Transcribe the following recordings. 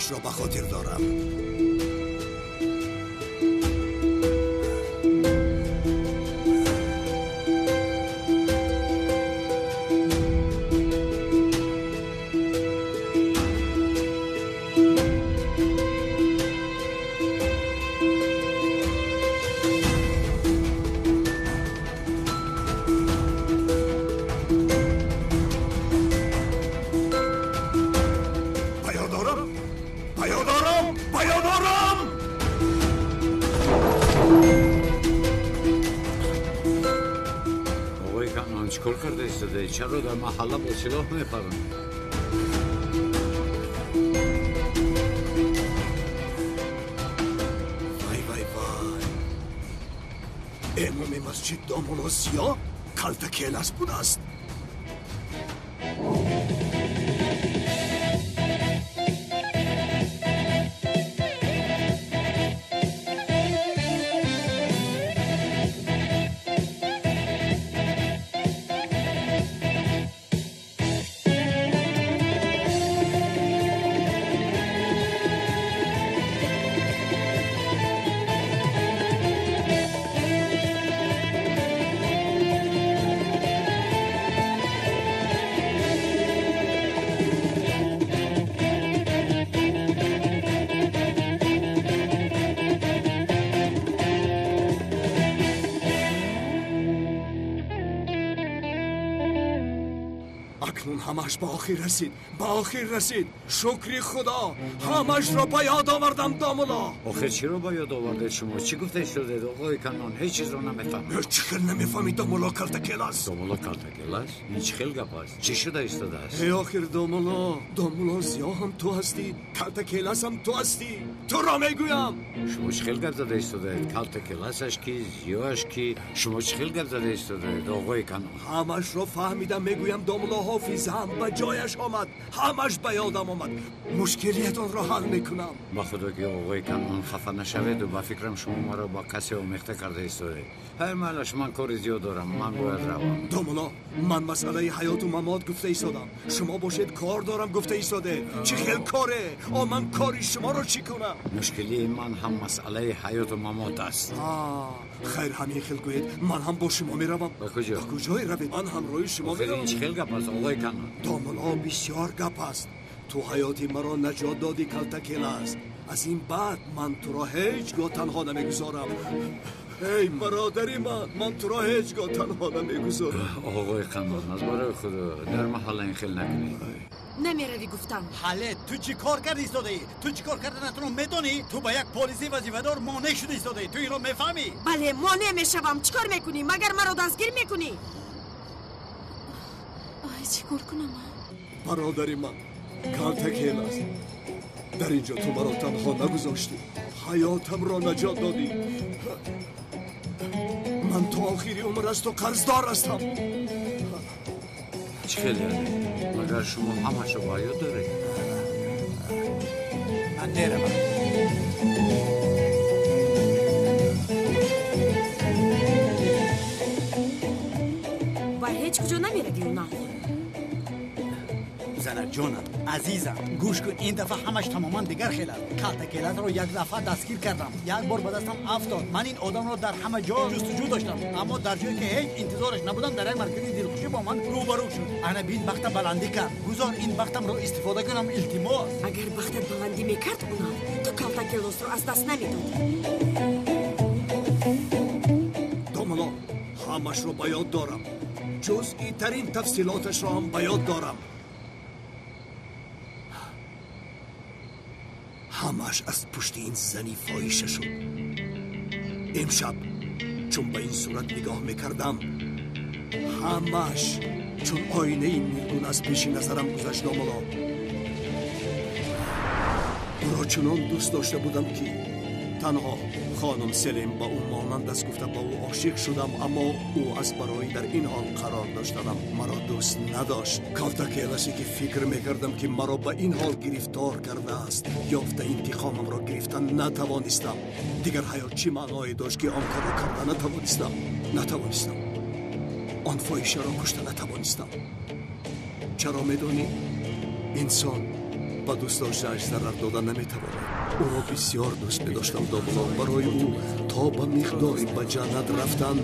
Ҳамашро ба хотир дорам. چرا در محله با سلاح میپرند؟ وای وای وای، امام مسجد داملا ضیا کلتکیلاس بوده است. ҳамаш ба охир расид, ба охир расид. Шукри Худо, ҳамашро ба ёд овардам домуло. Охир чиро ба ёд овардед шумо? Чӣ гуфта шудед оқои Канон? Ҳеҷ чизро намефаҳмам. Чӣ хел намефаҳмӣ домуло калтакелас? Домуло калтакелас? Ин чӣ хел гап аст? Чӣ шуда истодааст? Эй охир домуло, домуло Зиё ҳам ту ҳастӣ, калтакелас ҳам ту ҳастӣ. Туро мегӯям. Шумо чӣ хел гап зада истодаед? Калтакеласаш ки, Зиёаш ки? Шумо чӣ хел гап зада истодаед оқои Канон? Ҳамашро фаҳмидам мегӯям домуло. Ҳофизам ба ҷояш омад, ҳамаш ба ёдам омад. Мушкилиятонро ҳал мекунам. Ба худо ки оқои Канон хафа нашаведу ба фикрам шумо маро ба касе омехта карда истодаед. Ҳай майлаш, ман кори зиёд дорам, ман бояд равам. Домуло, ман масъалаи ҳаёту мамот гуфта истодам. Шумо бошед кор дорам гуфта истодед. Чӣ хел коре? О, ман кори шуморо чӣ кунам? Мушкилии ман ҳам масъалаи ҳаёту мамот аст. Хайр, ҳамин хел гӯед, ман ҳам бо шумо меравам. Ба куҷо? Ба куҷое равед? Ман ҳамроҳи шумо меравам. Охир ин чӣ хел гап аст оқои Канон? Домуло, бисёр гап аст. Ту ҳаёти маро наҷот додӣ калтакелас. Аз ин баъд ман туро ҳеҷ гоҳ танҳо намегузорам. Эй бародари ман, ман туро ҳеҷ гоҳ танҳо намегузорам. Оқои Канон, аз барои худо дар маҳалла ин хел накунед. Намеравӣ гуфтам. Ҳале ту чӣ кор карда истодаӣ? Ту чӣ кор карданатро медонӣ? Ту ба як полиси вазифадор монеъ шуда истодаӣ. Ту инро мефаҳмӣ? Бале, монеъ мешавам. Чӣ кор мекунӣ? Магар маро дастгир мекунӣ? Ай, чӣ кор кунам ман? Бародари ман, калтакелас, дар инҷо ту маро танҳо нагузоштӣ, ҳаётамро наҷот додӣ. Ман то охири умр аз ту қарздор ҳастам. Чӣ хел яъне? Магар шумо ҳамашро ба ёд доред? Ман меравам. Ба ҳеҷ куҷо намеравӣ нал. Занак ҷонам, азизам, гӯш кун, ин дафъа ҳамаш тамоман дигар хел аст. Калтакеласро як дафъа дастгир кардам, як бор ба дастам афтод. Ман ин одамро дар ҳама ҷо ҷустуҷӯ доштам, аммо дар ҷое ки ҳеҷ интизораш набудам, дар як маркази дилхушӣ бо ман рӯбарӯ шуд. Ана бин, бахта баландӣ кард. Гузор ин бахтамро истифода кунам, илтимос. Агар бахтат баландӣ мекард, унал, ту калтакелосро аз даст намедодӣ. Домуло, ҳамашро ба ёд дорам. Ҷузъитарин тафсилоташро ҳам ба ёд дорам. Ҳамаш аз пушти ин зани фоҳиша шуд. Имшаб чун ба ин сурат нигоҳ мекардам, ҳамаш чун оинаи нилгун аз пеши назарам гузашт домуло. Ӯро чунон дӯст дошта будам ки танҳо хонум Селим ба ӯ монанд аст гуфта ба ӯ ошиқ шудам, аммо ӯ аз барои дар ин ҳол қарор доштанам маро дӯст надошт. Калтакеласе ки фикр мекардам ки маро ба ин ҳол гирифтор кардааст, ёфта интиқомамро гирифта натавонистам. Дигар ҳаёт чӣ маъное дошт ки он корро карда натавонистам? Натавонистам. Он фоҳишаро кушта натавонистам. Чаро медонӣ? Инсон Ба дӯст доштааш зарар дода наметавонад. Ӯро бисёр дӯст медоштам, домулло. Барои ӯ то ба миқдори ба ҷаннат рафтан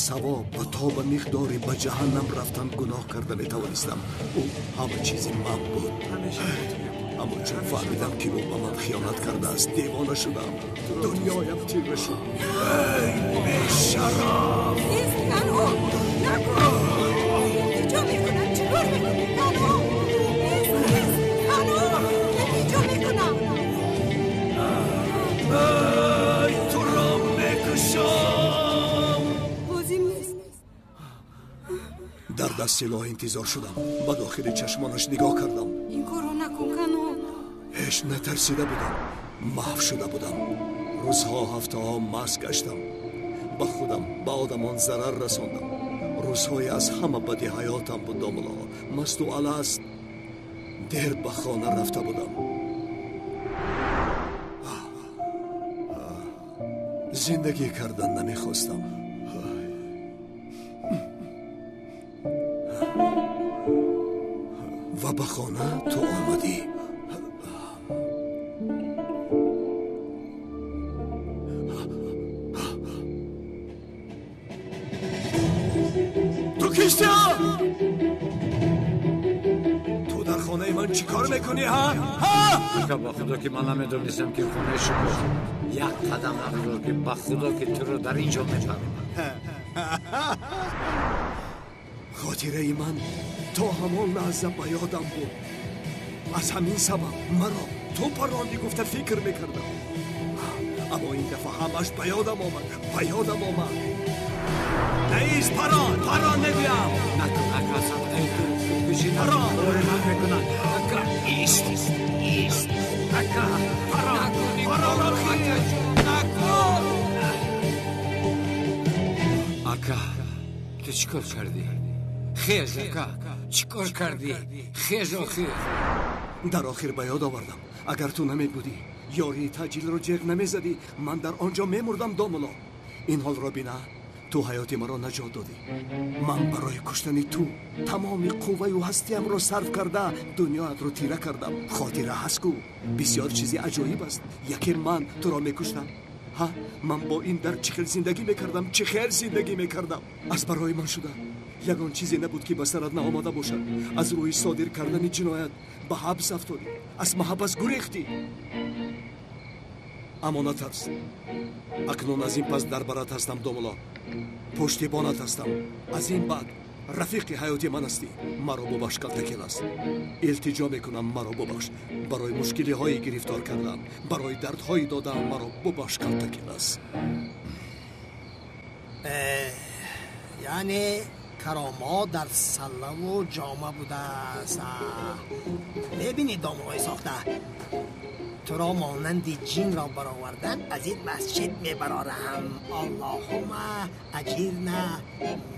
савоб ва то ба миқдори ба ҷаҳаннам рафтан гуноҳ карда метавонистам. Ӯ ҳама чизи ман буд. Аммо чун фаҳмидам, ки ӯ ба ман хиёнат кардааст, девона шудам. Дунёям тира шуд. Эй бешараф! Илтиҷо мекунам, чӣ кор мекунӣ? Кану! Ист, кану! Илтиҷо мекунам! Эй, туро мекушам! Лозим нест. Дар даст силоҳ интизор шудам. Ба дохили чашмонаш нигоҳ кардам. Ин корро накун, Кану. Ҳеҷ натарсида будам. Маҳв шуда будам. Рӯзҳо, ҳафтаҳо маст гаштам. Ба худам, ба одамон зарар расондам. Рӯзҳои аз ҳама бади ҳаётам буд, домулло. Масту аласт дер ба хона рафта будам. Зиндагӣ кардан намехостам. Ва ба хона ту омадӣ. Ту кистӣ? Ту дар хонаи ман чӣ кор мекунӣ, ҳа? Ака, ба худо ки ман намедонистам, ки хонаи шумост. Як қадам нагузор, ки ба худо ки туро дар ин ҷо мепаронам. Хотираи ман то ҳамон лаҳза ба ёдам буд. Аз ҳамин сабаб маро ту парондӣ гуфта фикр мекардам. Аммо ин дафъа ҳамаш ба ёдам омад, ба ёдам омад. Наист, парон, парон мегӯям. Накун, ака, садқаи ту худкушӣ Парон! Ори ман мекунанд. Ака, ист, ист, ака, Парон! накун ин Парон, корро, охир! акаҷон, накун! Ака, ту чӣ кор кардӣ? Хез, ака, чӣ кор кардӣ? Хез, охир. Дар охир ба ёд овардам. Агар ту намебудӣ, ёрии таъҷилро ҷеғ намезадӣ, ман дар он ҷо мемурдам, домулло. Ин ҳолро бина, ту ҳаёти маро наҷот додӣ. Ман барои куштани ту тамоми қувваю ҳастиямро сарф карда, дунёятро тира кардам. Хотира ҳаст ку, бисёр чизи аҷоиб аст. Яке ман туро мекуштам. Ҳа, ман бо ин дард чӣ хел зиндагӣ мекардам, чӣ хел зиндагӣ мекардам. Аз барои ман шуда ягон чизе набуд, ки ба сарат наомада бошад. Аз рӯи содир кардани ҷиноят ба ҳабс афтодӣ, аз маҳаббас гурехтӣ. Аммо натарс, акнун аз ин пас дар барат ҳастам, домулло. Пуштибонат ҳастам. Аз ин баъд рафиқи ҳаёти ман ҳастӣ. Маро бубахш, Калтакелас. Илтиҷо мекунам, маро бубахш. Барои мушкилиҳое гирифтор кардаам, барои дардҳои додаам, маро бубахш, Калтакелас. Яъне каромот дар саллаву ҷома будааст. Мебинӣ, домуллои сохта, туро монанди ҷинро баровардан аз ин масҷид мебарорам. Аллоҳума аҷирна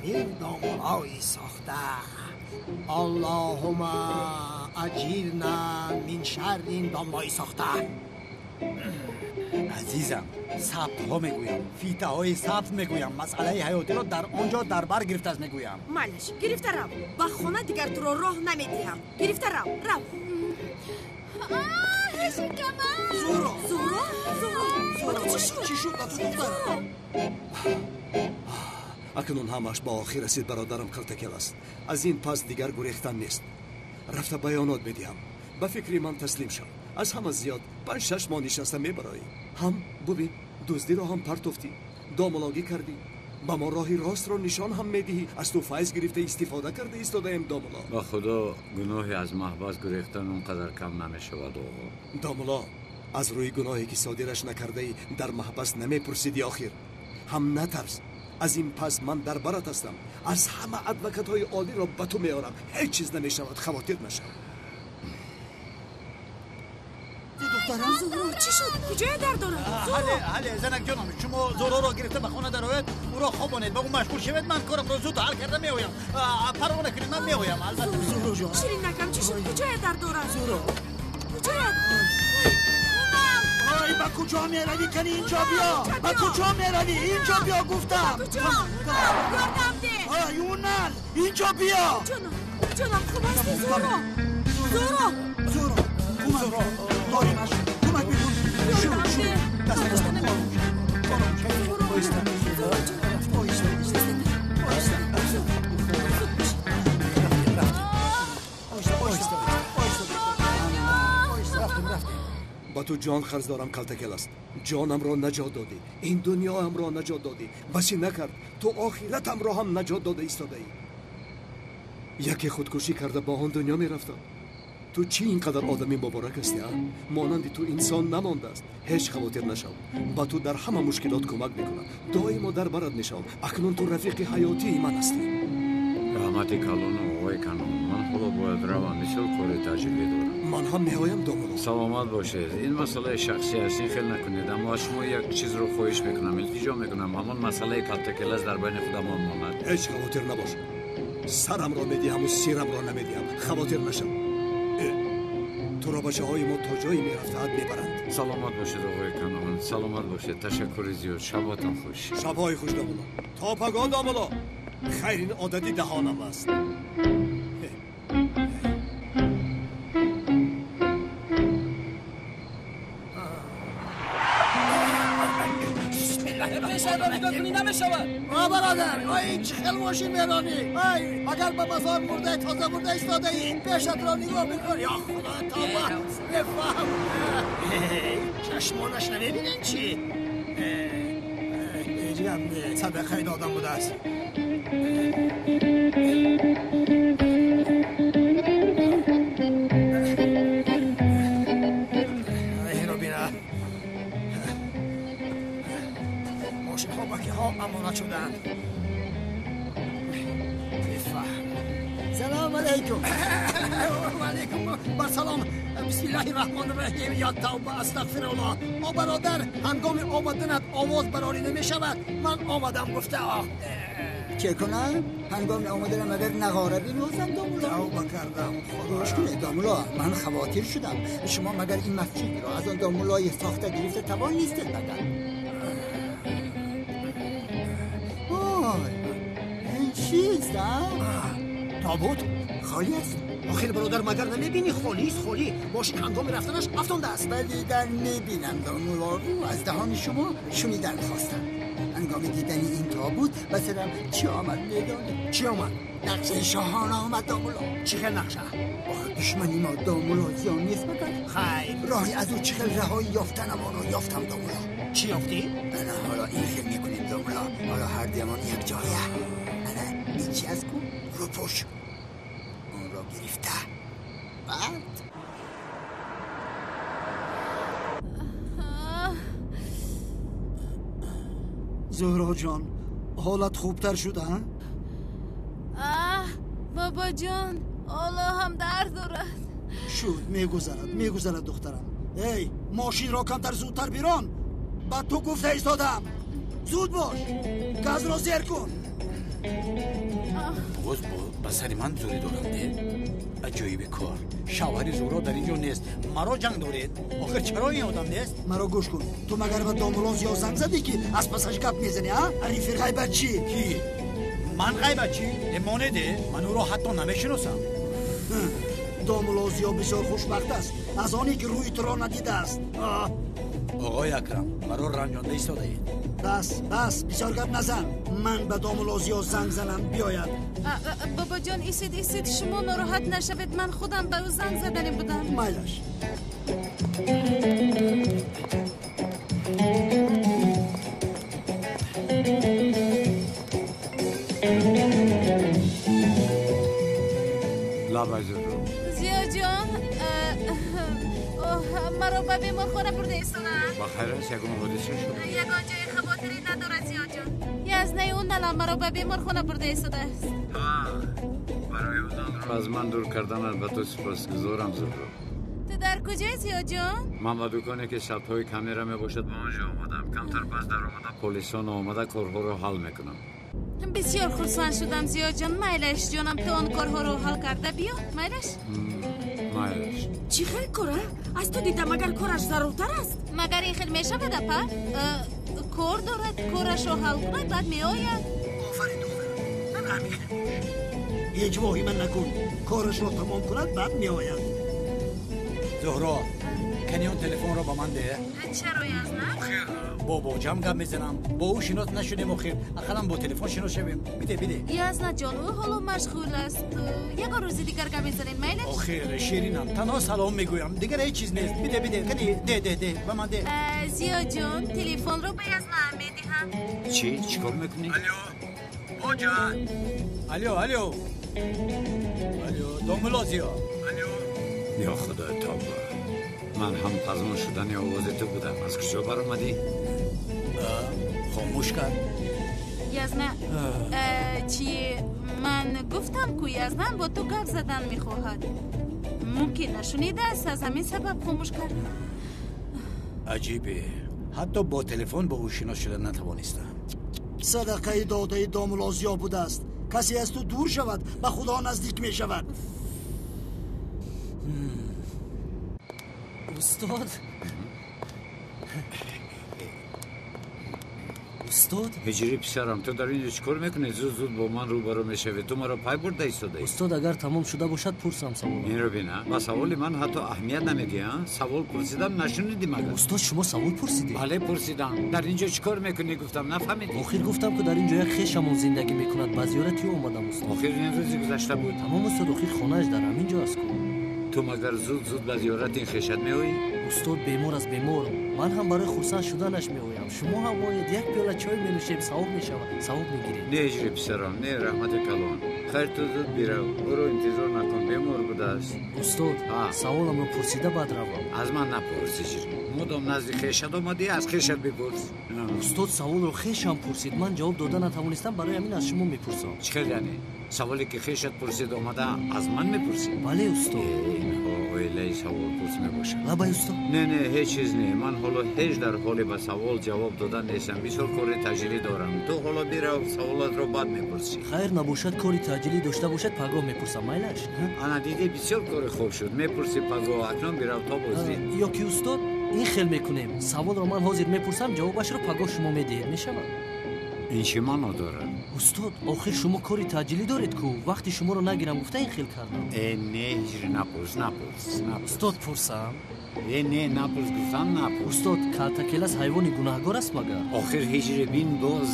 мин домуллои сохта, аллоҳума аҷирна мин шарри ин домуллои сохта. Азизам, сабтҳо мегӯям, фитаҳои сабт мегӯям, масъалаи ҳаётиро дар он ҷо дар бар гирифтааст мегӯям. Майлаш, гирифта рав ба хона, дигар туро роҳ намедиҳам. Гирифта рав, рав. Зуро! Зуро, Зуро, ба ту чӣ шуд? Чӣ шуд ба ту, духтар? Акнун ҳамааш ба охир расид, бародарам Калтакелас. Аз ин пас дигар гурехтан нест. Рафта баёнот медиҳам. Ба фикри ман таслим шав. Аз ҳама зиёд 5-6 моҳ нишаста мебароӣ. Ҳам бубин, дуздиро ҳам партофтӣ, домулогӣ кардӣ, ба мо роҳи ростро нишон ҳам медиҳӣ. Аз ту файз гирифта истифода карда истодаем, домуло. Ба худо, гуноҳи аз маҳбас гурехтан он қадар кам намешавад, оғо. Домуло, аз рӯи гуноҳе ки содираш накардаӣ дар маҳбас намепурсидӣ. Охир ҳам натарс, аз ин пас ман дар барат ҳастам. Аз ҳама адвокатҳои олиро ба ту меорам. Ҳеҷ чиз намешавад, хавотир нашав. Духтарам! Зуро, чӣ шуд? Куҷоя дард дорад? Ҳале, ҳале, занак ҷонам, шумо Зуроро гирифта ба хона дарояд, ӯро хобонед, ба ӯ машғул шавед, ман корамро зуд ҳал карда меоям. Парво накунед, ман меоям, албатта. Зуро ҷон! Ширинакам, чӣ шуд? Куҷоя дард дорад? Зуро! Куҷоя? Ой, ба куҷо меравӣ? Кани инҷо биё! Ба куҷо меравӣ? Инҷо биё, гуфтам! Куҷо? Ёрдам деҳ! Ой, унал, инҷо биё! Ҷонам, ҷонам, хуб ҳастӣ, Зуро? Зуро! Зуро! Кӯмак доримаш, кӯмак бикун. Шу, шу. Даст ором шав. Оҳиста. Оҳиста, оҳиста. Оҳиста. Оҳиста, оҳиста, оҳиста. Оҳиста, рафтем, рафтем. Ба ту ҷон қарз дорам, калтакел аст. Ҷонамро наҷот додӣ, ин дунёамро наҷот додӣ, басӣ накард, ту охиратамро ҳам наҷот дода истодаӣ. Яке худкушӣ карда ба он дунё мерафтам. Ту чӣ ин қадар одами муборак ҳастӣ, а? Монанди ту инсон намондааст. Ҳеҷ хавотир нашав, ба ту дар ҳама мушкилот кӯмак мекунам, доимо дар барат мешавам. Акнун ту рафиқи ҳаётии ман ҳастӣ. Раҳмати калон, оғои Канон. Ман ҳоло бояд равам, бисёр кори таҷрибе дорам. Ман ҳам меоям, домулло. Саломат бошед. Ин масъалаи шахсӣ аст, ин хел накунед. Аммо аз шумо як чизро хоҳиш мекунам, илтиҷо мекунам. Ҳамон масъалаи калтакелас дар байни худамон монад. Ҳеҷ хавотир набош. Сарамро медиҳаму сирамро намедиҳам. Хавотир нашав. Туро бачаҳои мо то ҷое мерафтаад мебаранд. Саломат бошед, оғои Канон. Саломат бошед. Ташаккури зиёд. Шаботон хуш. Шабҳои хуш, домулло. То пагоҳ, домулло. Хайр, ин одати даҳонам аст. Бародар, ой чӣ хел мошин меронӣ? Ай, агар ба базор мурда тоза бурда истодаӣ, пешатро нигоҳ бикун. Ё Худо, тавба, бефаҳм. Чашмонаш намебинен чӣ? Ҳеҷ гап не, садақаи додам будааст. Инро бина. Мошинҳо ба киҳо амонат шудаанд. Бефаҳм. Салом алайкум. Ва алайкум бар салом. Бисмиллаҳи раҳмони раҳим. Ё тавба, астағфируллоҳ. О бародар, ҳангоми омаданат овоз барорӣ намешавад. Ман омадам гуфта. Чӣ кунам? Ҳангоми омаданам агар нағора бинозам, домулло. Тавба кардам, Худо. Гӯш кунед, домулло, ман хавотир шудам. Шумо магар ин масҷидро аз он домуллои сохта гирифта тавон нестед магар? Ой, ин чист, а? Тобут? Холӣ аст. Охир бародар, магар намебинӣ? Холист, холӣ. Мошин ҳангоми рафтанаш афтондааст. Бале, дар мебинам, домулло. Аз даҳони шумо шунидан хостам. ҳангоми дидани ин тобут ба сарам чӣ омад медонӣ? Чӣ омад? Нақшаи шоҳона омад, домулло. Чӣ хел нақша? Охир душмани мо домулло зиён нест магар? Хайр. Роҳи аз ӯ чӣ хел раҳоӣ ёфтанам онро ёфтам, домулло. Чӣ ёфтӣ? Ана ҳоло ин хел мекунем, домулло. Ҳоло ҳар дуямон як ҷоя. Ана ин чӣ аст ку? Рӯпӯш. Онро гирифта. Баъд Зуҳро ҷон, ҳолат хубтар шуд, а? Аҳ, бобоҷон, ҳоло ҳам дард дорад. Шуд, мегузарад, мегузарад, духтарам. Эй, мошинро камтар зудтар бирон. Ба ту гуфта истодам. Зуд бош, газро зер кун. Боз ба сари ман зӯрӣ доранд, не? Аҷоиби кор. Шавҳари Зуҳро дар ин ҷо нест. Маро ҷанг доред. Охир чаро ин одам нест? Маро гӯш кун. Ту магар ба домулло Зиё занг задӣ, ки аз пасаш гап мезанӣ, а? Арифи ғайбатчӣ. Кӣ? Ман ғайбатчӣ? Монеде, ман ӯро ҳатто намешиносам. Домулло Зиё бисёр хушбахт аст, аз оне ки рӯи туро надидааст. Оғои Акрам, маро ранҷонда истодаед. Бас, бас, бисёр гап назан. Ман ба домулло Зиё занг занам, биёяд. Бобоҷон, исид, исид, шумо нороҳат нашавед. Ман худам ба ӯ занг задане будам. Майлаш. Лабай, Зуҳро. Зиёҷон, маро ба беморхона бурда истодаанд. Ба хайр аст? Ягон ҳодиса шуд? Ягон ҷои хавотирӣ надорад, Зиёҷон. Язнаи ӯ налам маро ба беморхона бурда истодааст. Барои ӯ аз ман дур карданат ба ту сипосгузорам, Зуҳро. Ту дар куҷои, Зиёҷон? Ман ба дуконе ки сабтҳои камера мебошад ба он ҷо омадам. Камтар пас даромада полисон омада корҳоро ҳал мекунам. Бисёр хурсанд шудам, Зиёҷон. Майлаш, ҷонам, ту он корҳоро ҳал карда биё. Майлаш? Майлаш. Чӣ хел кора? Аз ту дидам, агар кораш заруртар аст. Магар ин хел мешавад, апа? Кор дорад, корашро ҳал кунад, баъд меояд. Офарин, духтарам. Ман ҳамин хел бош. Ҳеҷ воҳима накун. Корашро тамом кунад, баъд меояд. Зуҳро, кани он телефонро ба ман деҳ. Чаро Язна? Охир бо боҷам гап мезанам. Бо ӯ шинос нашудем охир. Ақаллан бо телефон шинос шавем. Биде, биде. Язна ҷон, ӯ ҳоло машғул аст. Ягон рӯзи дигар гап мезанем, майлаш? Охир, ширинам, танҳо салом мегӯям. Дигар ҳеҷ чиз нест. Биде, биде. Кани, де, де, де, ба ман де. Зиё ҷон, телефонро ба Язна медиҳам. Чӣ? Чӣ кор мекунӣ? Алло, боҷа. Алло, алло. Алло, домулло Зиё. Алло. Ё Худои тавба. Ман ҳам пазмон шудани овози ту будам. Аз куҷо баромадӣ? Хомӯш кард. Язна, чӣ ман гуфтам ку Язна бо ту гап задан мехоҳад. Мумкин нашунидааст, аз ҳамин сабаб хомӯш кард. Аҷибе, ҳатто бо телефон бо ӯ шинос шуда натавонистам. Садақаи додаи домулло Зиё будааст. Касе аз ту дур шавад, ба Худо наздик мешавад. Устод, устод. Ҳиҷрӣ писарам, ту дар инҷо чӣ кор мекунӣ? Зуд зуд бо ман рӯбарӯ мешавӣ. Ту маро пай бурда истодаӣ. Устод, агар тамом шуда бошад, пурсам саволам. Инро бина, ба саволи ман ҳатто аҳамият намедиҳӣ. Савол пурсидам, нашунидӣ магар? Устод, шумо савол пурсидед? Бале, пурсидам. Дар инҷо чӣ кор мекунӣ гуфтам, нафаҳмидӣ? Охир гуфтам, ки дар инҷо як хешамон зиндагӣ мекунад, ба зиёрати ӯ омадам, устод. Охир ин рӯзи гузашта буд. Тамом, устод, охир хонааш дар ҳамин ҷо аст ку. Ту магар зуд зуд ба зиёрати ин хешат меоӣ? Устод, бемор аст, бемор. Ман ҳам барои хурсанд шуданаш меоям. Шумо ҳам оед, як пиёла чой менӯшем, савоб мешавад, савоб мегиред. Не, ҳиҷри писарам, не, раҳмати калон. Хайр, ту зуд бирав, ӯро интизор накун, бемор будааст. Устод, саволамро пурсида баъд равам. Аз ман напурс, ҳиҷри. Мудом назди хешат омадӣ, аз хешат бипурс. Устод, саволро хешам пурсид, ман ҷавоб дода натавонистам, барои ҳамин аз шумо мепурсам. Чӣ хел яъне? Саволе ки хешат пурсид омада аз ман мепурсӣ? Бале, устод. Инҳо оилаи саволпурс мебошанд. Лабай, устод. Не, не, ҳеҷ чиз не. Ман ҳоло ҳеҷ дар ҳоле ба савол ҷавоб додан нестам. Бисёр кори таъҷилӣ дорам. Ту ҳоло бирав, саволатро баъд мепурсӣ. Хайр набошад, кори таъҷилӣ дошта бошад, пагоҳ мепурсам, майлаш? Ана дидӣ, бисёр кори хуб шуд. Мепурсӣ пагоҳ, акнун бирав то боздид. Ё ки устод, ин хел мекунем. Саволро ман ҳозир мепурсам, ҷавобашро пагоҳ шумо медиҳед, мешавад? Ин чӣ маъно дорад? Устод, охир шумо кори таъҷилӣ доред ку. Вақти шуморо нагирам гуфта ин хел кардам. Э, не, ҳиҷри, напурс, напурс, напурс. Устод, пурсам? Э, не, напурс гуфтам, напурс. Устод, калтакелас ҳайвони гунаҳгор аст магар? Охир ҳиҷри бин боз.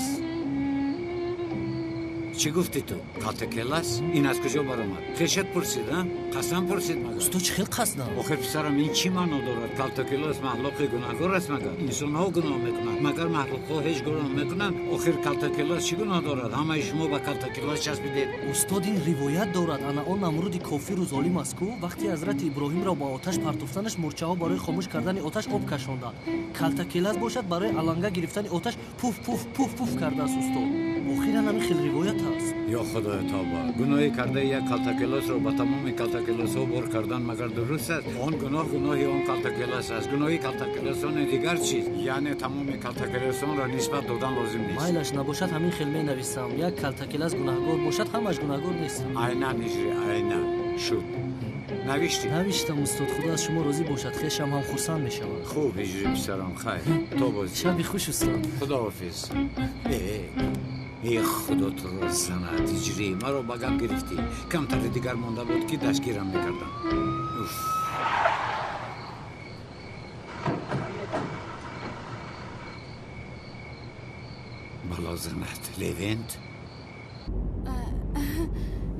Чӣ гуфтӣ ту? Калтакелас? Ин аз куҷо баромад? Хешат пурсид, а? Қасдан пурсид магар? Устод, чӣ хел қасдан? Охир писарам, ин чӣ маъно дорад? Калтакелас махлуқи гунаҳгор аст магар? Инсонҳо гуноҳ мекунанд, магар махлуқҳо ҳеҷ гуноҳ мекунанд? Охир калтакелас чӣ гуноҳ дорад? Ҳамаи шумо ба калтакелас часпидед. Устод, ин ривоят дорад. Ана он Намруди кофиру золим аст ку. Вақти ҳазрати Иброҳимро ба оташ партофтанаш, мурчаҳо барои хомӯш кардани оташ об кашонданд. Калтакелас бошад, барои аланга гирифтани оташ пуф пуф пуф пуф кардааст, устод. Охиран ҳамин хел ривоят аст. Ё Худои тавба, гуноҳи кардаи як калтакелосро ба тамоми калтакелосҳо бор кардан магар дуруст аст? Он гуноҳ гуноҳи он калтакелос аст. Гуноҳи калтакелосони дигар чиз, яъне тамоми калтакелосонро нисбат додан лозим нест. Майлаш набошад, ҳамин хел менависам. Як калтакелас гунаҳгор бошад, ҳамаш гунаҳгор нест. Айнан, ҳиҷри, айнан шуд. Навиштӣ? Навиштам, устод. Худо аз шумо розӣ бошад, хешам ҳам хурсанд мешавад. Хуб, ҳиҷри писарам, хайр, то боз. Шаби хуш, устод. Худоҳофиз. Э, худо туро занад, ҳиҷрӣ, маро ба гап гирифтӣ. Камтари дигар монда буд, ки дастгирам мекардам. Уф. Бало занад, Левент.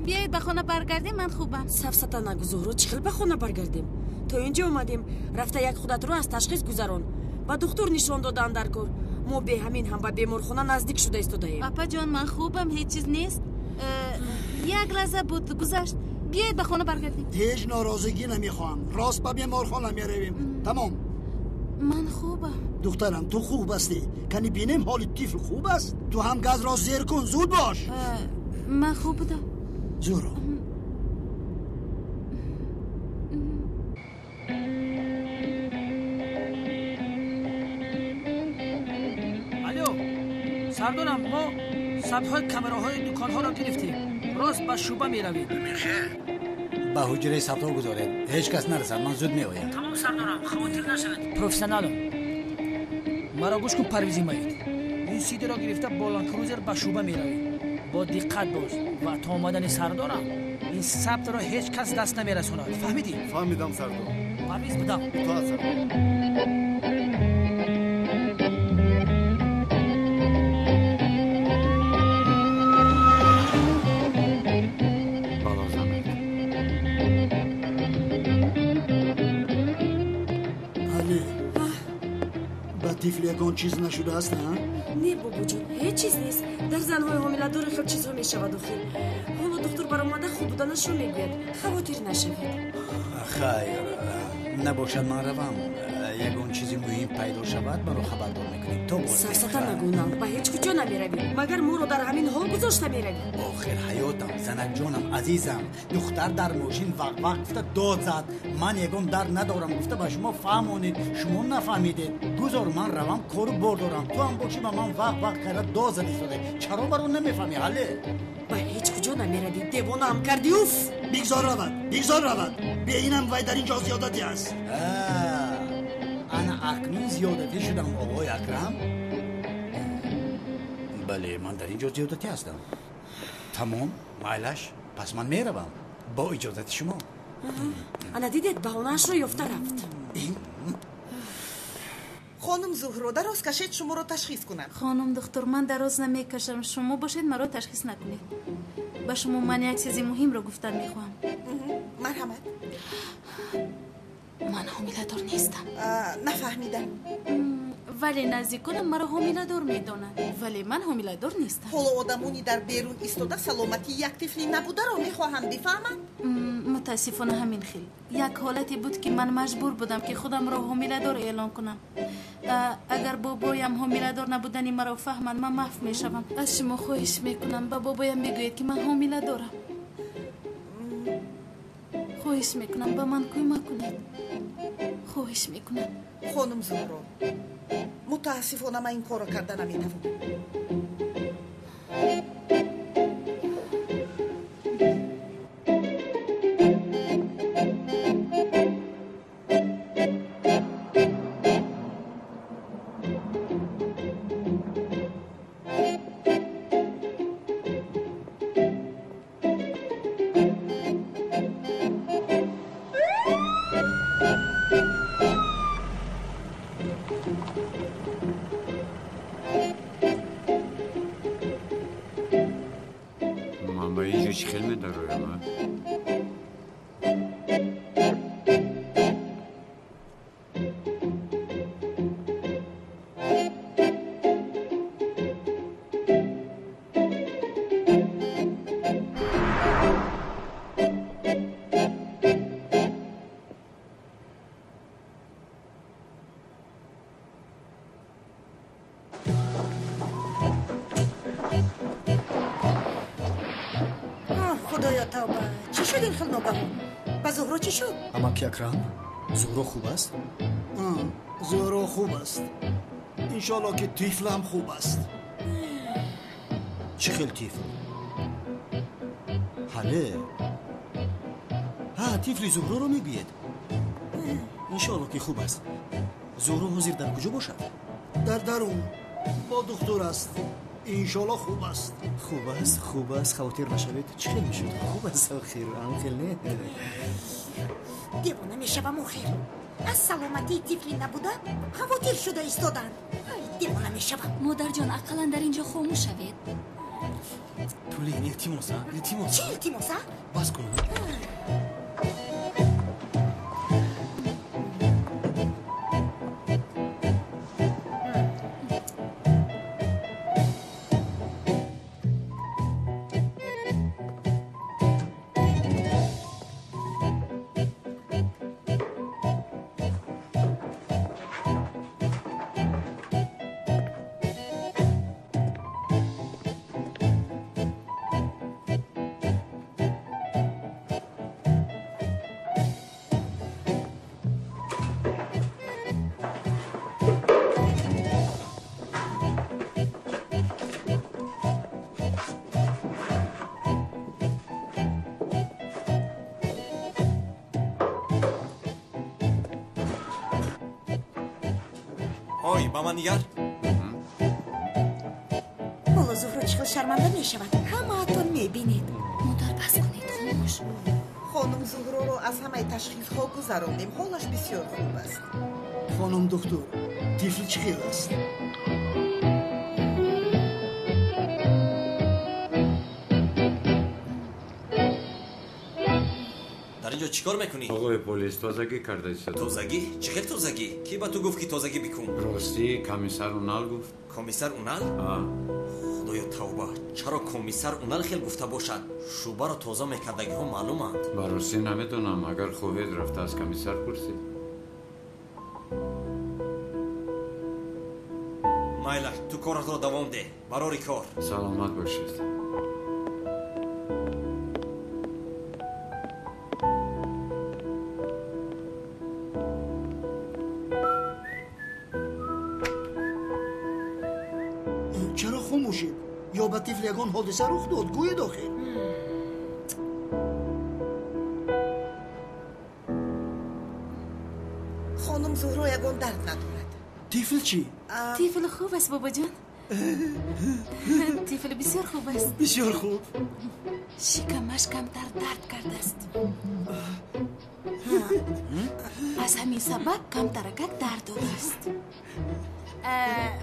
Биёед ба хона баргардем, ман хубам. Сафсата нагӯ, Зуҳро, чӣ хел ба хона баргардем? То инҷо омадем, рафта як худатро аз ташхис гузарон. Ба духтур нишон додаам дар кор. Мо бе ҳамин ҳам ба беморхона наздик шуда истодаем. Апаҷон, ман хубам, ҳеҷ чиз нест. Як лаҳза буд, гузашт. Биёед ба хона баргардем. Ҳеҷ норозигӣ намехоҳам. Рост ба беморхона меравем. Тамом. Ман хубам. Духтарам, ту хуб ҳастӣ. Кани бинем ҳоли тифл хуб аст? Ту ҳам газро зер кун, зуд бош. Ман хуб будам. Зуҳро. Сардорам, мо сабтҳои камераҳои дуконҳоро гирифтем. Рост ба шӯъба меравем. Ба ҳуҷраи сабтҳо гузоред, ҳеҷ кас нарасад, ман зуд меоям. Тамом, сардорам, хавотир нашавед. Профессионалам. Маро гӯш кун, Парвизи Маид. Ин сидиро гирифта бо ландкрузер ба шӯъба меравем. Бо диққат бош ва то омадани сардорам Ин сабтро ҳеҷ кас даст намерасонад. Фаҳмидӣ? Фаҳмидам, сардор. Парвиз, будам. Итоат, сардор. Тифл ягон чиз нашудааст, а? Не, бобоҷон, ҳеҷ чиз нест. Дар занҳои ҳомиладор хел чизҳо мешавад охир. Ҳоло духтур баромада хуб буданашро мегӯяд. Хавотир нашавед. Хайр, набошад, ман равам. Ягон чизи муҳим пайдо шавад, маро хабардор мекунед. То боз. Сафсата нагӯнам, ба ҳеҷ куҷо намеравӣ. Магар моро дар ҳамин ҳол гузошта меравӣ? Охир ҳаётам, занакҷонам, азизам, духтар дар мошин вақ-вақ гуфта дод зад. Ман ягон дард надорам гуфта ба шумо фаҳмонед, шумо нафаҳмидед. Гузор ман равам, кору бор дорам. Ту ҳам бошӣ ба ман вақ-вақ карда дод зад истода. Чаро маро намефаҳмӣ, ҳале? Ба ҳеҷ куҷо намеравӣ, девонаам кардӣ, уф! Бигзор равад, бигзор равад. Беинам вай дар ин ҷо зиёдатӣ аст. Ана акнун зиёдатӣ шудам, оғои Акрам. Бале, ман дар ин ҷо зиёдатӣ ҳастам. Тамом, майлаш, пас ман меравам. Бо иҷозати шумо. Ана дидед, баҳонаашро ёфта рафт. Хонум Зуҳро, дароз кашед, шуморо ташхис кунам. Хонум духтур, ман дароз намекашам. Шумо бошед, маро ташхис накунед. Ба шумо ман як чизи муҳимро гуфтан мехоҳам. Марҳамат. Ман ҳомиладор нестам. Нафаҳмидам. Вале наздиконам маро ҳомиладор медонанд. Вале ман ҳомиладор нестам. Ҳоло одамони дар берун истода саломатии як тифли набударо мехоҳанд бифаҳманд? Мутаассифона ҳамин хел. Як ҳолате буд, ки ман маҷбур будам, ки худамро ҳомиладор эълон кунам. Агар бобоям ҳомиладор набудани маро фаҳманд, ман маҳв мешавам. Аз шумо хоҳиш мекунам, ба бобоям бигӯед, ки ман ҳомиладорам. Хоҳиш мекунам, ба ман кӯмак кунед. Хоҳиш мекунам. Хонум Зуҳро, мутаассифона ман ин корро карда наметавонам. Амаки Акрам, Зуҳро хуб аст? Зуҳро хуб аст. Иншоалло ки тифл ҳам хуб аст. Чӣ хел тифл? Ҳале. Ҳа, тифли Зуҳроро мегӯед. Иншоалло ки хуб аст. Зуҳро ҳозир дар куҷо бошад? Дар дарун бо духтур аст. Иншоалло хуб аст. Хуб аст, хуб аст, хавотир нашавед. Чӣ хел мешуд? Хуб аст, охир, он хел не. Девона мешавам охир. Аз саломатии тифли набуда хавотир шуда истоданд. Девона мешавам. Модарҷон, ақаллан дар ин ҷо хомӯш шавед. Тулин, илтимос, илтимос. Чӣ илтимос, а? Бас кун. Ой, ба ман нигар. Ҳоло Зуҳро чӣ хел шарманда мешавад, ҳамаатон мебинед. Модар, бас кунед, хомӯш. бош. Хонум Зуҳроро аз ҳамаи ташхисҳо гузарондем. Ҳолаш бисёр хуб аст. Хонум духтур, тифл чӣ хел аст? Дар инҷо чӣ кор мекунӣ? Оғои полис, тозагӣ карда истодам. Тозагӣ? Чӣ хел тозагӣ? Кӣ ба ту гуфт, ки тозагӣ бикун? Ростӣ, комиссар Унал гуфт. Комиссар Унал? Худоё, тавба, чаро комиссар Унал хел гуфта бошад? Шӯъбаро тоза мекардагиҳо маълуманд. Ба ростӣ намедонам. Агар хоҳед, рафта аз комиссар пурсед. Майлаш, ту коратро давом деҳ. Барори кор. Саломат бошед. Чаро хомӯшед? Ё ба тифл ягон ҳодиса рух дод? Гӯед охир. Хонум Зуҳро ягон дард надорад. Тифл чӣ? Тифл хуб аст, бобоҷон. Тифл бисёр хуб аст. Бисёр хуб. Шикамаш камтар дард кардааст. Аз ҳамин сабаб камтаракак дард додааст.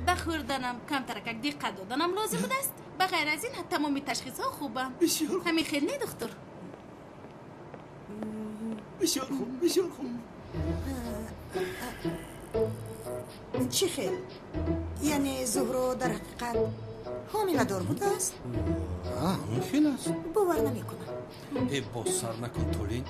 Ба хӯрданам камтаракак диққат доданам лозим будааст. Ба ғайр аз ин тамоми ташхисҳо хубам. Ҳамин хел не, духтур? Бисёр хуб, бисёр хуб. Чӣ хел? Яъне Зуҳро дар ҳақиқат ҳомиладор будааст? Ҳамин хел аст. Бовар намекунам. Э, боз сар накун, Толин.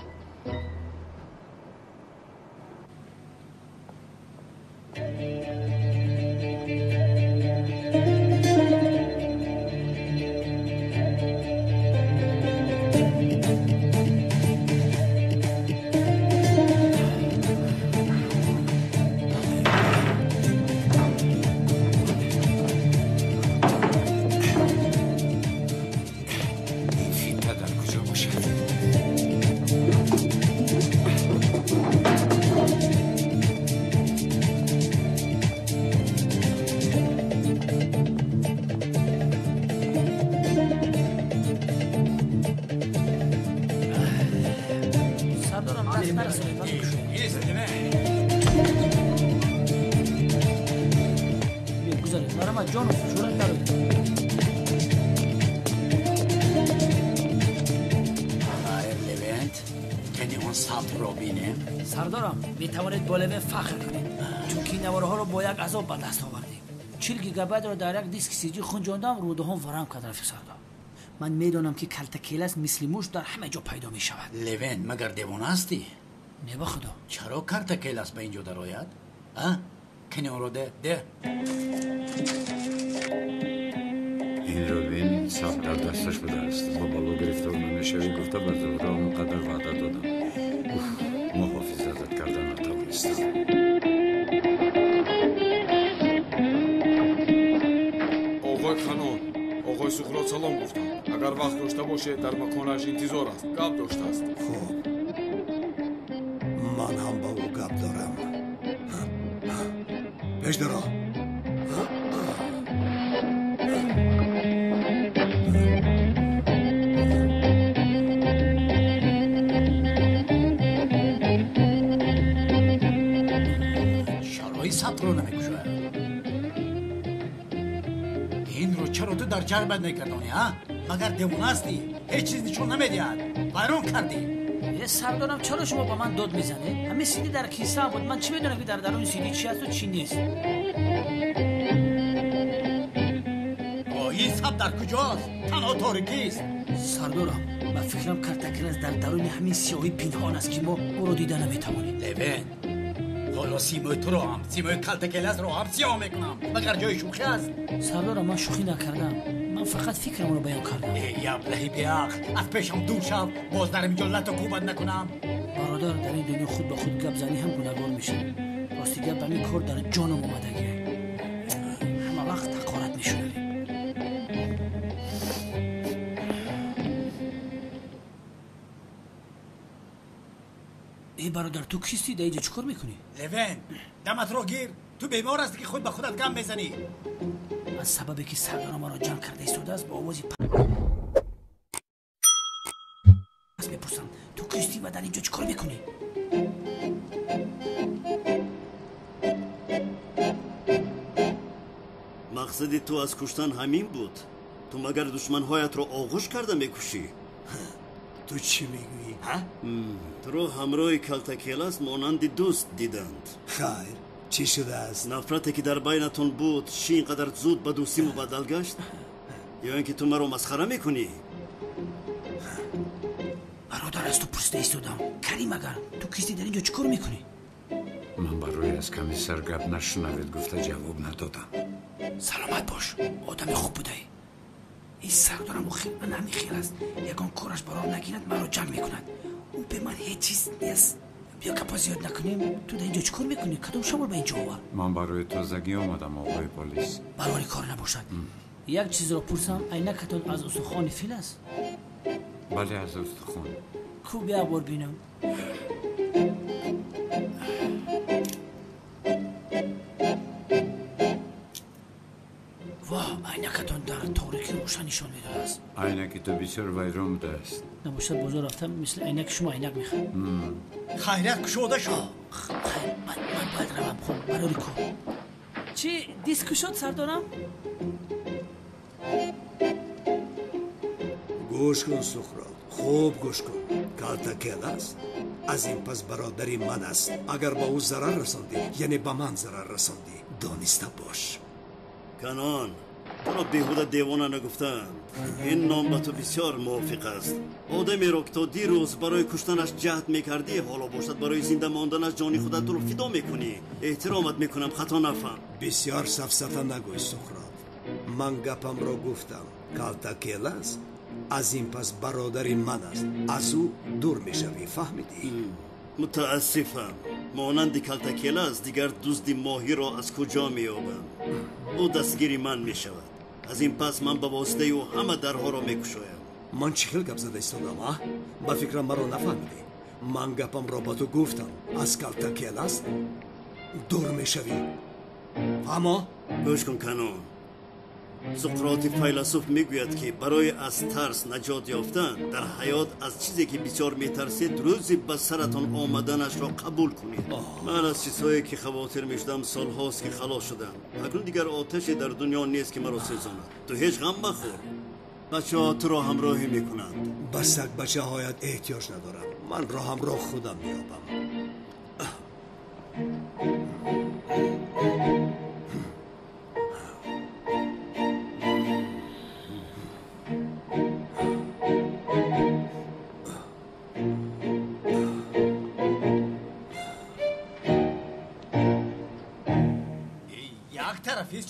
Сардорам, метавонед бо Левен фахр кунед, чунки наворҳоро бо як азоб ба даст овардем. 40 гигабайтро дар як диски сиҷи хунҷондам, рӯдаҳом варам кард, рафиқ сардор. Ман медонам, ки калтакелас мисли муш дар ҳама ҷо пайдо мешавад. Левен, магар девона ҳастӣ? Не, ба худо. Чаро калтакелас ба ин ҷо дарояд? А? Кани онро де, де. Инро бин, саб дар дасташ будааст. Бо бало гирифтор намешавӣ гуфта ба Зуҳро он қадар ваъда додам. Уф, муҳофизатат карда натавонистам. Оғои Ханон, оғои Суҳро салом гуфтанд. Агар вақт дошта бошед, дар маконаш интизор аст. Гап доштааст. Хуб, ман ҳам ба ӯ гап дорам. Пеш даро. Сабтро намекушояд. Инро чаро ту дар ҷарбат мекардонӣ, а? Магар девона ҳастӣ? Ҳеҷ чиз нишон намедиҳад. Вайрон кардӣ. Э, сардорам, чаро шумо ба ман дод мезанед? Ҳамин сиди дар кисаам буд. Ман чӣ медонам, ки дар даруни сиди чӣ ҳасту чӣ нест? Ин сабт дар куҷост? Танҳо торикист. Сардорам, ба фикрам картакелас дар даруни ҳамин сиёҳӣ пинҳон аст, ки мо ӯро дида наметавонем. Левен, ҳоло симои туро ҳам, симои калтакеласро ҳам сиёҳ мекунам. Магар ҷои шӯхӣ аст? Сардорам, ман шӯхӣ накардам. Ман фақат фикрамро баён кардам. Э, яблаҳи беақл, аз пешам дур шав, боз дар инҷо лату кӯбат накунам. Бародар, дар ин дунё худ ба худ гап занӣ ҳам гунаҳгор мешавад. Рости гап, ҳамин кор дар ҷонам омадагӣ. Ҳама вақт ҳақорат мешунавем. Э, бародар, ту кистӣ? Дар инҷо чӣ кор мекунӣ? Левен, даматро гир. Ту бемор ҳастӣ, ки худ ба худат гам мезанӣ. Аз сабабе ки сардора маро ҷанг карда истодааст, бо овози пас мепурсам. дар инҷо чӣ кор мекунӣ? Мақсади ту аз куштан ҳамин буд? Ту магар душманҳоятро оғӯш карда мекушӣ? Ту чӣ мегӯӣ? Туро ҳамроҳи Калтакелас монанди дӯст диданд. Хайр, чӣ шудааст? Нафрате ки дар байнатон буд, чӣ ин қадар зуд ба дӯстӣ мубаддал гашт? Ё ин ки ту маро масхара мекунӣ? Бародар, аз ту пурсида истодам. Карим, агар ту кистӣ, дар ин ҷо чӣ кор мекунӣ? Ман барои аз комиссар гап нашунавед гуфта ҷавоб надодам. Саломат бош, одами хуб будаӣ. Ин сардорам охир ман ҳамин хел аст. Ягон кораш барор нагирад, маро ҷанг мекунад. Ӯ бе ман ҳеҷ чиз нест. Биё гапо зиёд накунем. Ту дар ин ҷо чӣ кор мекунӣ? Кадом шамол ба ин ҷо овард? Ман барои тозагӣ омадам, оғои полис. Барори кор набошад. Як чизро пурсам, айнакатон аз устухони фил аст? Бале, аз устухон. Ку бия бор бинам. Воҳ, айнакатон дар торикӣ рӯшан нишон медодааст. Айнаки ту бисёр вайрон будааст. Набошад, бозор рафтам, мисли айнаки шумо айнак мехарам. Хайрият кушода шуд. Хайр, ман бояд равам. Хуб, барори кор. Чӣ диск кушод, сардорам? Гӯш кун, Сухроб, хуб гӯш кун. Калтакелас аз ин пас бародари ман аст. Агар ба ӯ зарар расондӣ, яъне ба ман зарар расондӣ, дониста бош. Канон, туро беҳуда девона нагуфтаанд. Ин ном ба ту бисёр мувофиқ аст. Одамеро ки то дирӯз барои куштанаш ҷаҳд мекардӣ, ҳоло бошад барои зинда монданаш ҷони худатро фидо мекунӣ. Эҳтиромат мекунам, хато нафаҳм. Бисёр сафсата нагӯй, Сухроб. Ман гапамро гуфтам. Калтакелас аз ин пас бародари ман аст. Аз ӯ дур мешавӣ, фаҳмидӣ? Мутаассифам, монанди Калтакелас дигар дузди моҳиро аз куҷо меёбам? Ӯ дастгири ман мешавад. Аз ин пас ман ба воситаи ӯ ҳама дарҳоро мекушоям. Ман чӣ хел гап зада истодам, а? Ба фикрам маро нафаҳмидӣ. Ман гапамро ба ту гуфтам. Аз Калтакелас дур мешавӣ. Фаҳмо? Гӯш кун, Канон. Суқроти файласуф мегӯяд, ки барои аз тарс наҷот ёфтан дар ҳаёт аз чизе ки бисёр метарсед, рӯзи ба саратон омаданашро қабул кунед. Ман аз чизҳое ки хавотир мешудам солҳост ки халос шудам. Акнун дигар оташе дар дунё нест ки маро сӯзонад. Ту ҳеҷ ғам махӯр. Бачаҳо туро ҳамроҳӣ мекунанд. Ба саг бачаҳоят эҳтиёҷ надорам. Ман роҳамро худам меёбам.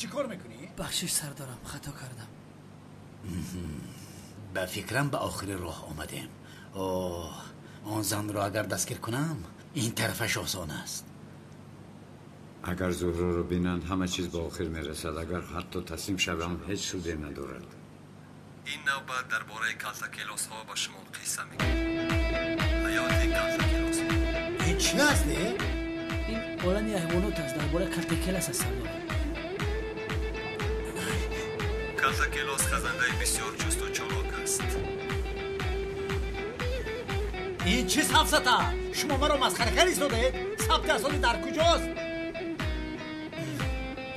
Чӣ кор мекунӣ? Бахшиш, сардорам, хато кардам. Ба фикрам ба охири роҳ омадем. Оҳ, он занро агар дастгир кунам, ин тарафаш осон аст. Агар Зуҳроро бинанд, ҳама чиз ба охир мерасад. Агар ҳатто таслим шавам, ҳеҷ суде надорад. Ин навбат дар бораи калтакелосҳо ба шумо қисса мекунем. Ҳаёти калтакелосҳо. Ин чӣ аст, э? Ин олами ҳайвонот аст, дар бораи калтакелас аст, сардорам. Калтакелос хазандаи бисёр чусту чолок аст. Ин чӣ сафсата? Шумо маро масхара карда истодаед? Сабти асоси дар куҷост?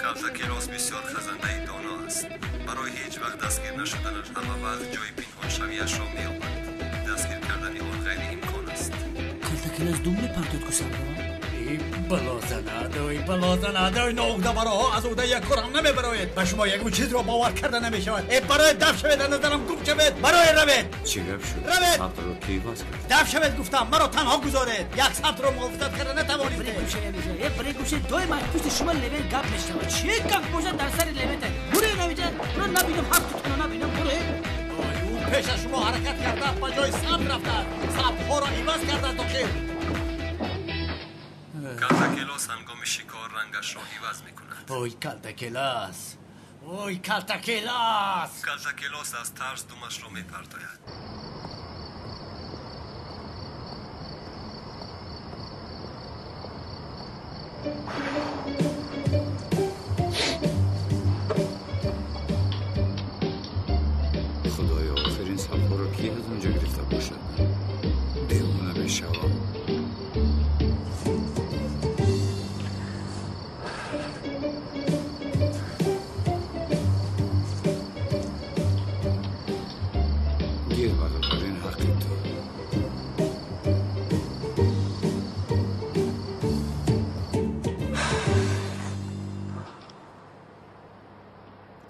Калтакелос бисёр хазандаи доно аст. Барои ҳеҷ вақт дастгир нашуданаш ҳама вақт ҷои пинҳоншавиашро меёбад. Дастгир кардани он ғайриимкон аст. Калтакелос дум мепартод ку, сардорам? Балозанадой, балозанадой, ноугдабароҳо аз ӯда як кор ҳам намебароед. Ба шумо ягон чизро бовар карда намешавад. Э, барои даф шавед, аз назарам гум шавед, барои равед. Чӣ гап шуд? Равед. Сабтро кӣ иваз кард? Даф шавед гуфтам, маро танҳо гузоред. Як сабтро мувофиқат карда натавонистед. Баре гум шавед, доим аз пушти шумо левен гап мешавад. Чӣ гап бошад дар сари левен? Буре навиҷа, буро набинам, ҳафтутона набинам, буре. Ӯ пеш аз шумо ҳаракат карда, ба ҷои сабт рафтааст. Сабтҳоро иваз кардааст охир. Калтакелос ҳангоми шикор рангашро иваз мекунад. Ой, Калтакелас! Ой, Калтакелас! Калтакелос аз тарс думашро мепартояд. Худоё, охир ин сабҳоро кӣ аз он ҷо гирифта бошад? Девона мешавам.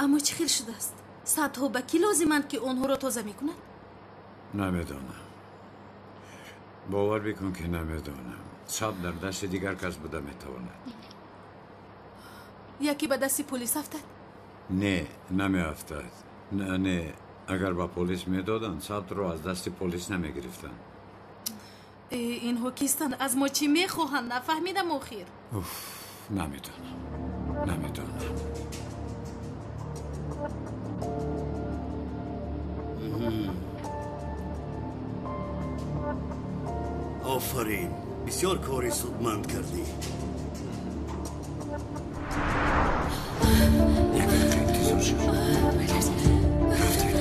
Аммо чӣ хел шудааст? Садҳо ба кӣ лозиманд, ки онҳоро тоза мекунад? Намедонам. Бовар бикун, ки намедонам. Сабт дар дасти дигар кас буда метавонад. Яке ба дасти полис афтад? Не, намеафтад. Не, агар ба полис медоданд, сабтро аз дасти полис намегирифтанд. Инҳо кистанд? Аз мо чӣ мехоҳанд? Нафаҳмидам охир. Уф, намедонам. Намедонам. Офарин, бисёр кори судманд кардӣ. Як дақиқа интизор шав. Рафтем.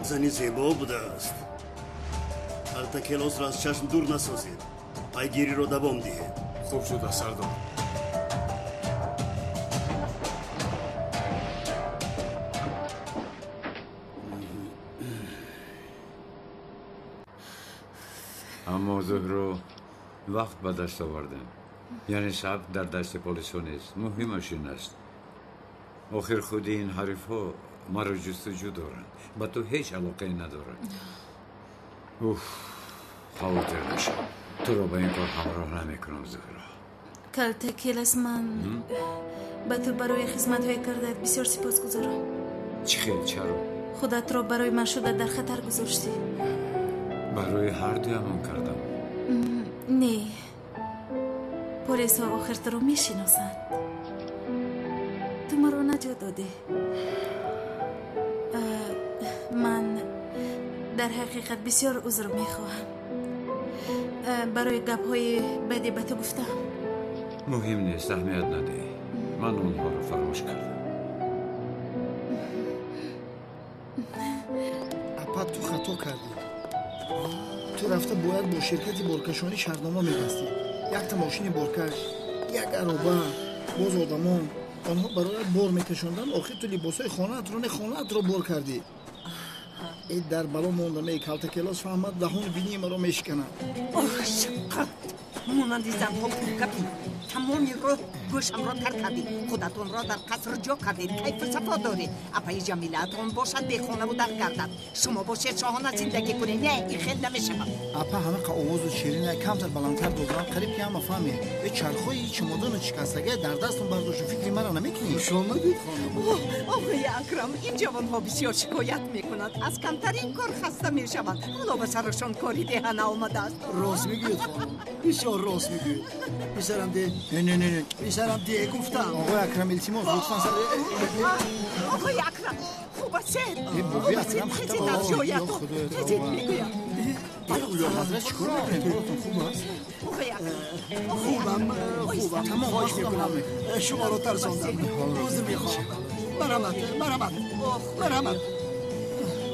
Зани зебо будааст. Калтакелосро аз чашм дур насозед. Пайгириро давом диҳед. Хуб шуда, сардор. Аммо Зуҳро, вақт ба даст овардем. Яъне сабт дар дасти полисҳо нест. Муҳимаш ин аст. Охир худи ин ҳарифҳо маро ҷустуҷӯ доранд. Ба ту ҳеҷ алоқае надорад. Уф, хавотир нашав. Туро ба ин кор ҳамроҳ намекунам, Зуҳро. Калтакелас, ман ба ту барои хизматҳое кардаат бисёр сипосгузорам. Чӣ хел? Чаро? Худатро барои ман шуда дар хатар гузоштӣ. Барои ҳар дуямон кардам. Не, полисҳо охир туро мешиносанд. Ту маро наҷот додӣ. Ман дар ҳақиқат бисёр узр мехоҳам барои гапҳои баде ба ту гуфтам. Муҳим нест, аҳамият надиҳ. Ман онҳоро фаромӯш кардам. Апа, ту хато кардӣ. Ту рафта бояд бо ширкати боркашонӣ шартнома мебастӣ. Якта мошини боркаш, як ароба, боз одамон. Онҳо бароят бор мекашонданд. Охир ту либосҳои хонаатро не, хонаатро бор кардӣ. Э, дар бало мондам. Э, Калтакелос фаҳмад, даҳони бинии маро мешиканад. Оҳ, шифқат! Монанди занҳо пургапӣ. Тамоми роҳ гӯшамро тар кардед. Худатонро дар қаср ҷо кардед. Кайфу сафо доред. Апаи Ҷамилаатон бошад бехонаву дар гардад. Шумо бошед шоҳона зиндагӣ кунед. Не, ин хел намешавад. Апа, ҳамақа овозу ширина камтар баландтар додам, қариб ки ҳама фаҳмед. Э, чархҳои чемодону шикастагия дар дастон бардошту фикри мара намекунӣ? Хуш омадед, хонум. Оғои Акрам, ин ҷавонҳо бисёр шикоят мекунанд. Аз камтарин кор хаста мешаванд. Ҳоло ба сарашон кори деҳа наомадааст. Рост мегӯед, хонум. Бисёр рост мегӯед. Писарам де. Не, не, не, не. Писарам де, гуфтам. Оғои Акрам, илтимос, лутфан сар. Оғои Акрам, хуб асед. Боби Акрам, хезед аз ҷоятон. Хезед мегӯям. Ҳазрат, чӣ кор мекунед? Ҳолатон хуб аст? Оғои Акрам. Хубам, хубам. Тамом, хоҳиш мекунам. Шуморо тарсондам. Узр мехоҳам. Марҳамат, марҳамат. Марҳамат.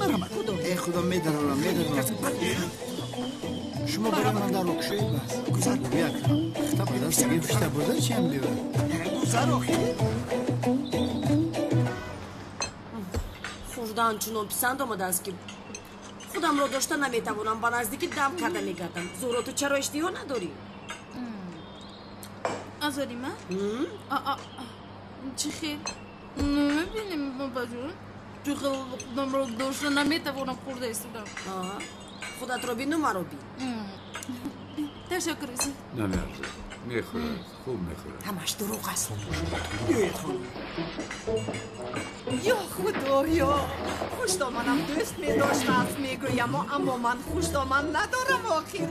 Марҳамат. Э, худо, медарорам, медарорам. Шумо барои ман дар рокшоед бас. Гузар. Боби Акрам, хита ба даст гирифта бурда чиам биёр. Гузар охир. Хӯрдан чунон писанд омадааст, ки худамро дошта наметавонам. Ба наздикӣ дам карда мегардам. Зуҳро, ту чаро иштиҳо надорӣ? Азори ман? Чӣ хел? Намебинем, бабаҷон. Чӣ хел худамро дошта наметавонам, хӯрда истодам. Худатро бину, маро бин. Ташаккур. Намеарзад. Мехӯрад, хуб мехӯрад. Ҳамаш дурӯғ аст. Биёед, хонум. Ё худоё, хушдоманам дӯст медоштааст, мегӯям, аммо ман хушдоман надорам охир.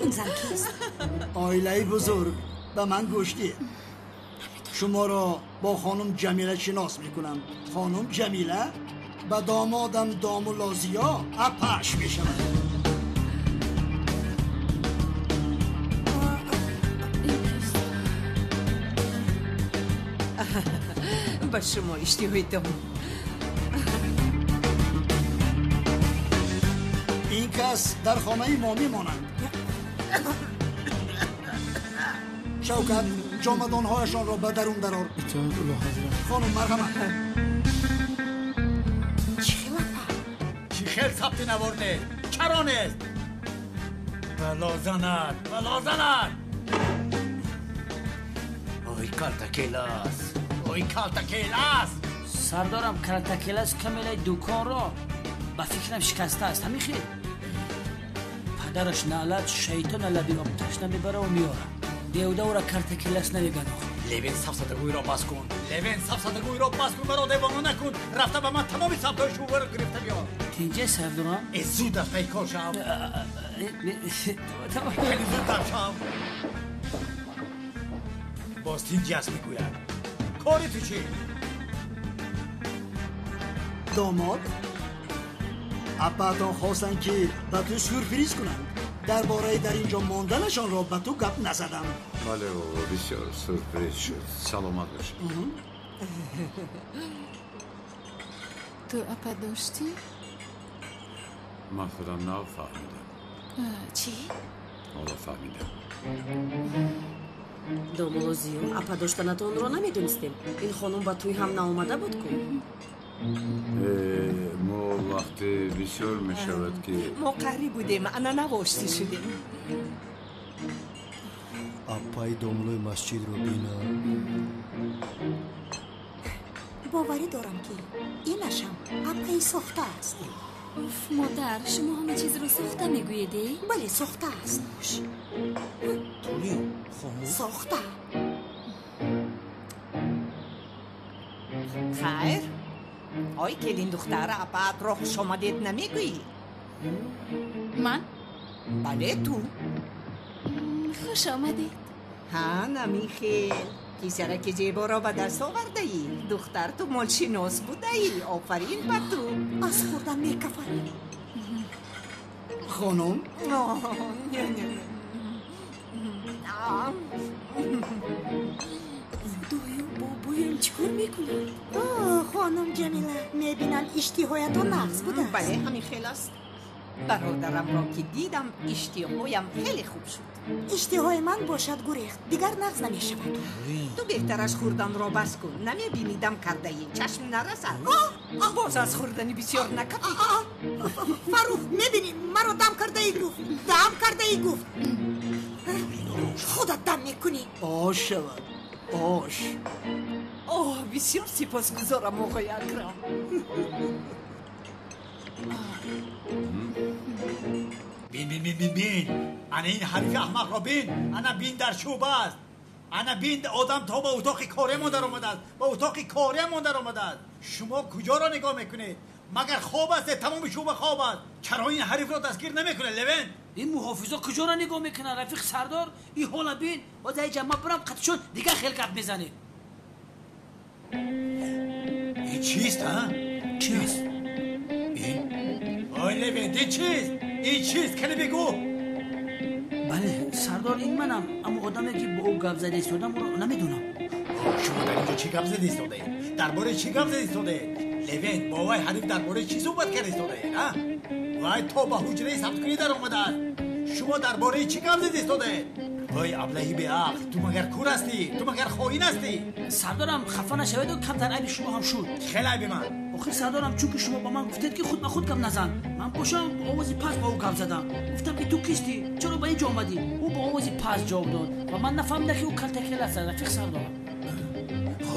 Ин зан кист? Оилаи бузург, ба ман гӯш диҳед. Шуморо бо хонум Ҷамила шинос мекунам. Хонум Ҷамила ба домодам Домулло Зиё апаш мешавад. Ба шумо иштиҳои дом. Кас дар хонаи мо мемонанд. Шавкат, ҷомадонҳояшонро ба дарун дарор. Итоат Олиҳазрат. Хонум, марҳамат. Чӣ хел апа? Чӣ хел сабти навор нест? Чаро нест? Бало занад, бало занад. Ой, калтакелас, ой, калтакелас. Сардорам, калтакелас камелаи дуконро ба фикрам шикастааст. Ҳамин хел падараш наълат, шайтона лаби об ташна мебараву меорад. Девда ӯра картакелас намеган. Левен, сафсатагӯйро бас кун. Левен, сафсатагӯйро бас кун, маро девона накун. Рафта ба ман тамоми сабтҳои шӯъбаро гирифта биёр. Тинҷа, сардорам. Э, зуд аз пай кор шав. Хеле зудтар шав. Боз тинҷи аст мегӯяд. Кори ту чӣ? Домод, апаатон хостанд, ки ба ту сюрприз кунанд. Дар бораи дар ин ҷо монданашонро ба ту гап назадам. Бале, бобо, бисёр сюрприз шуд. Саломат бошед. Ту апа доштӣ? Ман худам нав фаҳмидам. Чӣ? Ҳоло фаҳмидам. Домулло Зиё, апа доштанатонро намедонистем. Ин хонум ба тӯй ҳам наомада буд ку? Мо вақте бисёр мешавад, ки Мо қаҳрӣ будем, ана навоштӣ шудем. Аппаи домлои масҷидро бина. Боварӣ дорам, ки инашам аппаи сохта аст. Уф, модар, шумо ҳама чизро сохта мегӯед, э? Бале, сохта аст. Тули хомӯш. Сохта. Хайр, ой келин духтар, апаатро хушомадед намегӯӣ? Ман? Бале, ту. Хуш омадед. Ҳа, намихел писараки зеборо ба даст овардаӣ. Духтар, ту молшинос будаӣ, офарин ба ту. Аз хӯрдан мекафад. Хонум. Не, не, не. Худоё, бобоям чӣ кор мекунад? Хонум Ҷамила, мебинам, иштиҳоятон нағз будааст. Бале, ҳамин хел аст. Бародарамро ки дидам, иштиҳоям хеле хуб шуд. Иштиҳои ман бошад гурехт, дигар нағз намешавад. Ту беҳтараш хӯрданро бас кун. Намебинӣ, дам кардаӣ, чашм нарасад. Боз аз хӯрдани бисёр накапӣ. Фаррух, мебинӣ, маро дам кардаӣ гуфт, дам кардаӣ гуфт. Худат дам мекунӣ. Ош шавад, ош. Оҳ, бисёр сипосгузорам, оғои Акрам. Бин, бин, бин, бин, бин, ана ин ҳарифи аҳмақро бин. Ана бин, дар шӯъба аст. Ана бин, одам то ба утоқи кориамон даромадааст, ба утоқи кориамон даромадааст. Шумо куҷоро нигоҳ мекунед? Магар хоб ҳастед? Тамоми шӯъба хоб аст. Чаро ин ҳарифро дастгир намекунед, Левен? Ин муҳофизо куҷоро нигоҳ мекунанд, рафиқ сардор? Ин ҳола бин, боз ай ҷамма бирам қатшон, дигар хел гап мезанед. Ин чист, а? Чист? Ин, ой Левент, ин чист? Ин чист, кане бигӯ. Бале, сардор, ин манам, аммо одаме, ки бо ӯ гап зада истодам, ӯро намедонам. Шумо дар инҷо чӣ гап зада истодаед? Дар бораи чӣ гап зада истодаед? Левент, бо вай ҳариф дар бораи чӣ суҳбат карда истодаед, а? Вай то ба ҳуҷраи сабткунӣ даромадааст. Шумо дар бораи чӣ гап зада истодаед? Ой аблаҳи беақл, ту магар кур ҳастӣ? Ту магар хоин ҳастӣ? Сардорам, хафа нашаведу, камтар айби шумо ҳам шуд. Хеле айби ман? Охир, сардорам, чунки шумо ба ман гуфтед, ки худ ба худ гап назан, ман бошам бо овози паст ба ӯ гап задам. Гуфтам, ки ту кистӣ, чаро ба ин ҷо омадӣ? Ӯ бо овози паст ҷавоб дод ва ман нафаҳмидам, ки ӯ калтакел аст, рафиқ сардорам.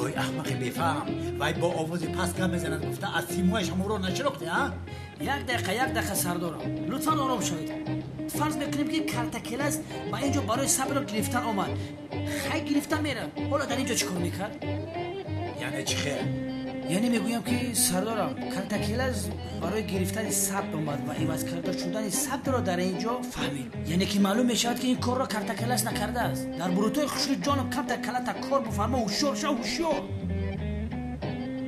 Ой аҳмақи бефаҳм, вай бо овози паст гап мезанад гуфта, аз симояш ҳамонро нашинохтӣ, а? Як дақиқа, як дақиқа, сардорам, лутфан ором шавед. Фарз мекунем, ки калтакелас ба ин ҷо барои сабрро гирифтан омад. Хай, гирифта мерав, ҳоло дар ин ҷо чӣ кор мекард? Яъне чӣ хел? Яъне мегӯям, ки сардорам, калтакелас барои гирифтани сабт омад ва иваз карда шудани сабтро дар ин ҷо фаҳмид. Яъне ки маълум мешавад, ки ин корро калтакелас накардааст. Дар бурутҳои хушрӯ ҷоном, камтар калата кор буфармо, ҳушёр шав, ҳушёр.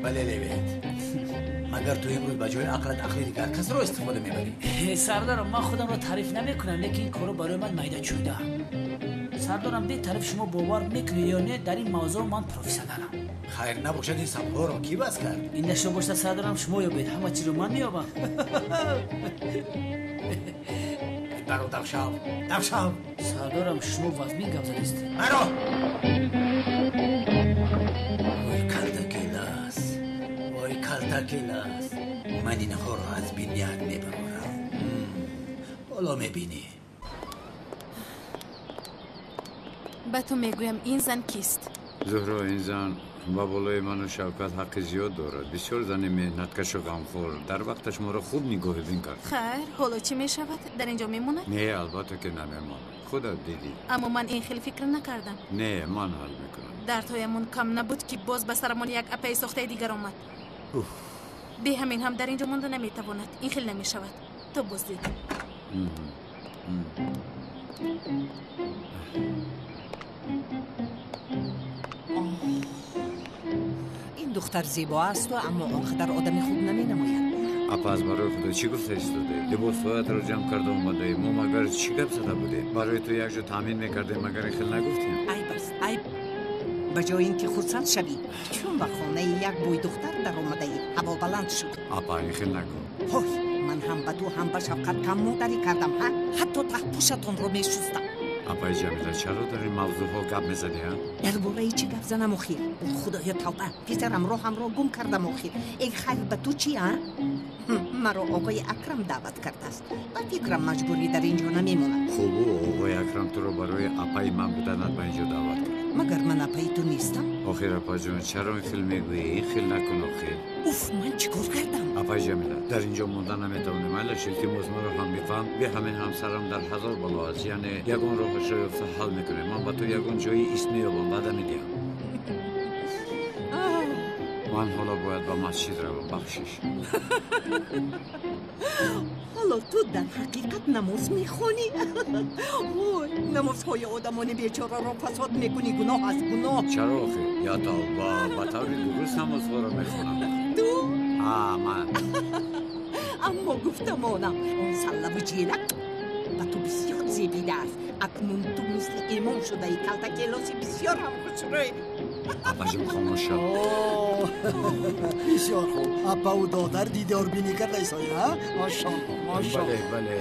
Бале, Левент, магар ту имрӯз ба ҷои ақлат ақли дигар касро истифода мебарӣ? Сардорам, ман худамро таъриф намекунам, лекин ин корро барои ман майда чӯда. Сардорам, бетараф, шумо бовар мекунед ё не, дар ин мавзӯъ ман профессионалам. Хайр набошад, ин сабҳоро кӣ бас кард? Ин дашто бошад, сардарам шумо ёбед, ҳама чизро ман меёбам. Баро давшав, давшав. Сардарам, шумо вазмин гап задистед. Маро! Вой калтакелас, вой калтакелас. Ман инҳоро аз биният мебарорам. Ҳоло мебинӣ. Ба ту мегӯям, ин зан кист? Зуҳро, ин зан ба болои ману Шавкат ҳаққи зиёд дорад. Бисёр зани меҳнаткашу ғамхӯр. Дар вақташ моро хуб нигоҳубин кард. Хайр, ҳоло чӣ мешавад? Дар ин ҷо мемонад? Не, албатта ки намемонад. Худат дидӣ. Аммо ман ин хел фикр накардам. Не, ман ҳал мекунам. Дардҳоямон кам набуд, ки боз ба сарамон як апаи сохтаи дигар омад. Бе ҳамин ҳам дар ин ҷо монда наметавонад. Ин хел намешавад. То боз дид. Ин духтар зебо асту, аммо он қадар одами хуб наменамояд. Апа, аз барои худо чӣ гуфта истодаӣ? Либосҳоятро ҷамъ карда омадаӣ. Мо магар чӣ гап зада будем? Барои ту якҷо таъмин мекардем, магар ин хел нагуфтем? Айб аст, айб. Ба ҷои ин ки хурсанд шавӣ, чун ба хонаи як бӯйдухтар даромадаӣ, ҳаво баланд шуд. Апа, ин хел нагӯ. Ҳой, ман ҳам ба ту, ҳам ба Шавқат кам модарӣ кардам, ҳа? Ҳатто таҳпӯшатонро мешустам. Апаи Ҷамила, чаро дар ин мавзӯъҳо гап мезадӣ, ҳа? Дар бораи чӣ гап занам охир? Худоё, тавба, писарам роҳамро гум кардам охир. Эй хайр, ба ту чӣ, а? Маро оғои Акрам даъват кардааст. Ба фикрам маҷбурӣ дар ин ҷо намемонад. Хуб, оғои Акрам туро барои апаи ман буданат ба ин ҷо даъват кард. Магар ман апаи ту нестам? Охир, апаҷон, чаро ин хел мегӯӣ? Ин хел накун охир. Уф, ман чӣ кор кардам? Апаи Ҷамила, дар ин ҷо монда наметавонем. Айлаш, илтимос, маро ҳам бифаҳм. Бе ҳамин ҳамсарам дар ҳазор бало аст. Яъне ягон роҳашро ёфта ҳал мекунем. Ман ба ту ягон ҷои ист меёбам, ваъда медиҳам. Ман ҳоло бояд ба масҷид равам, бахшиш. Ҳоло ту дар ҳақиқат намоз мехонӣ? Ой, намозҳои одамони бечораро фасод мекунӣ. Гуноҳ аст, гуноҳ. Чаро охир? Я тавба, ба таври дуруст намозҳоро мехонам. Ту? А, ман. Аммо гуфтамонам, он саллаву ҷелак ба ту бисёр зебидааст. Акнун ту мисли имом шудаи, калтакелоси бисёр ҳам хушрӯй. Апаҷон, хомӯш шав. Бисёр хуб, апаву додар дидорбинӣ карда истоӣ, ҳа? Мошалло, мошалло. Бале, бале,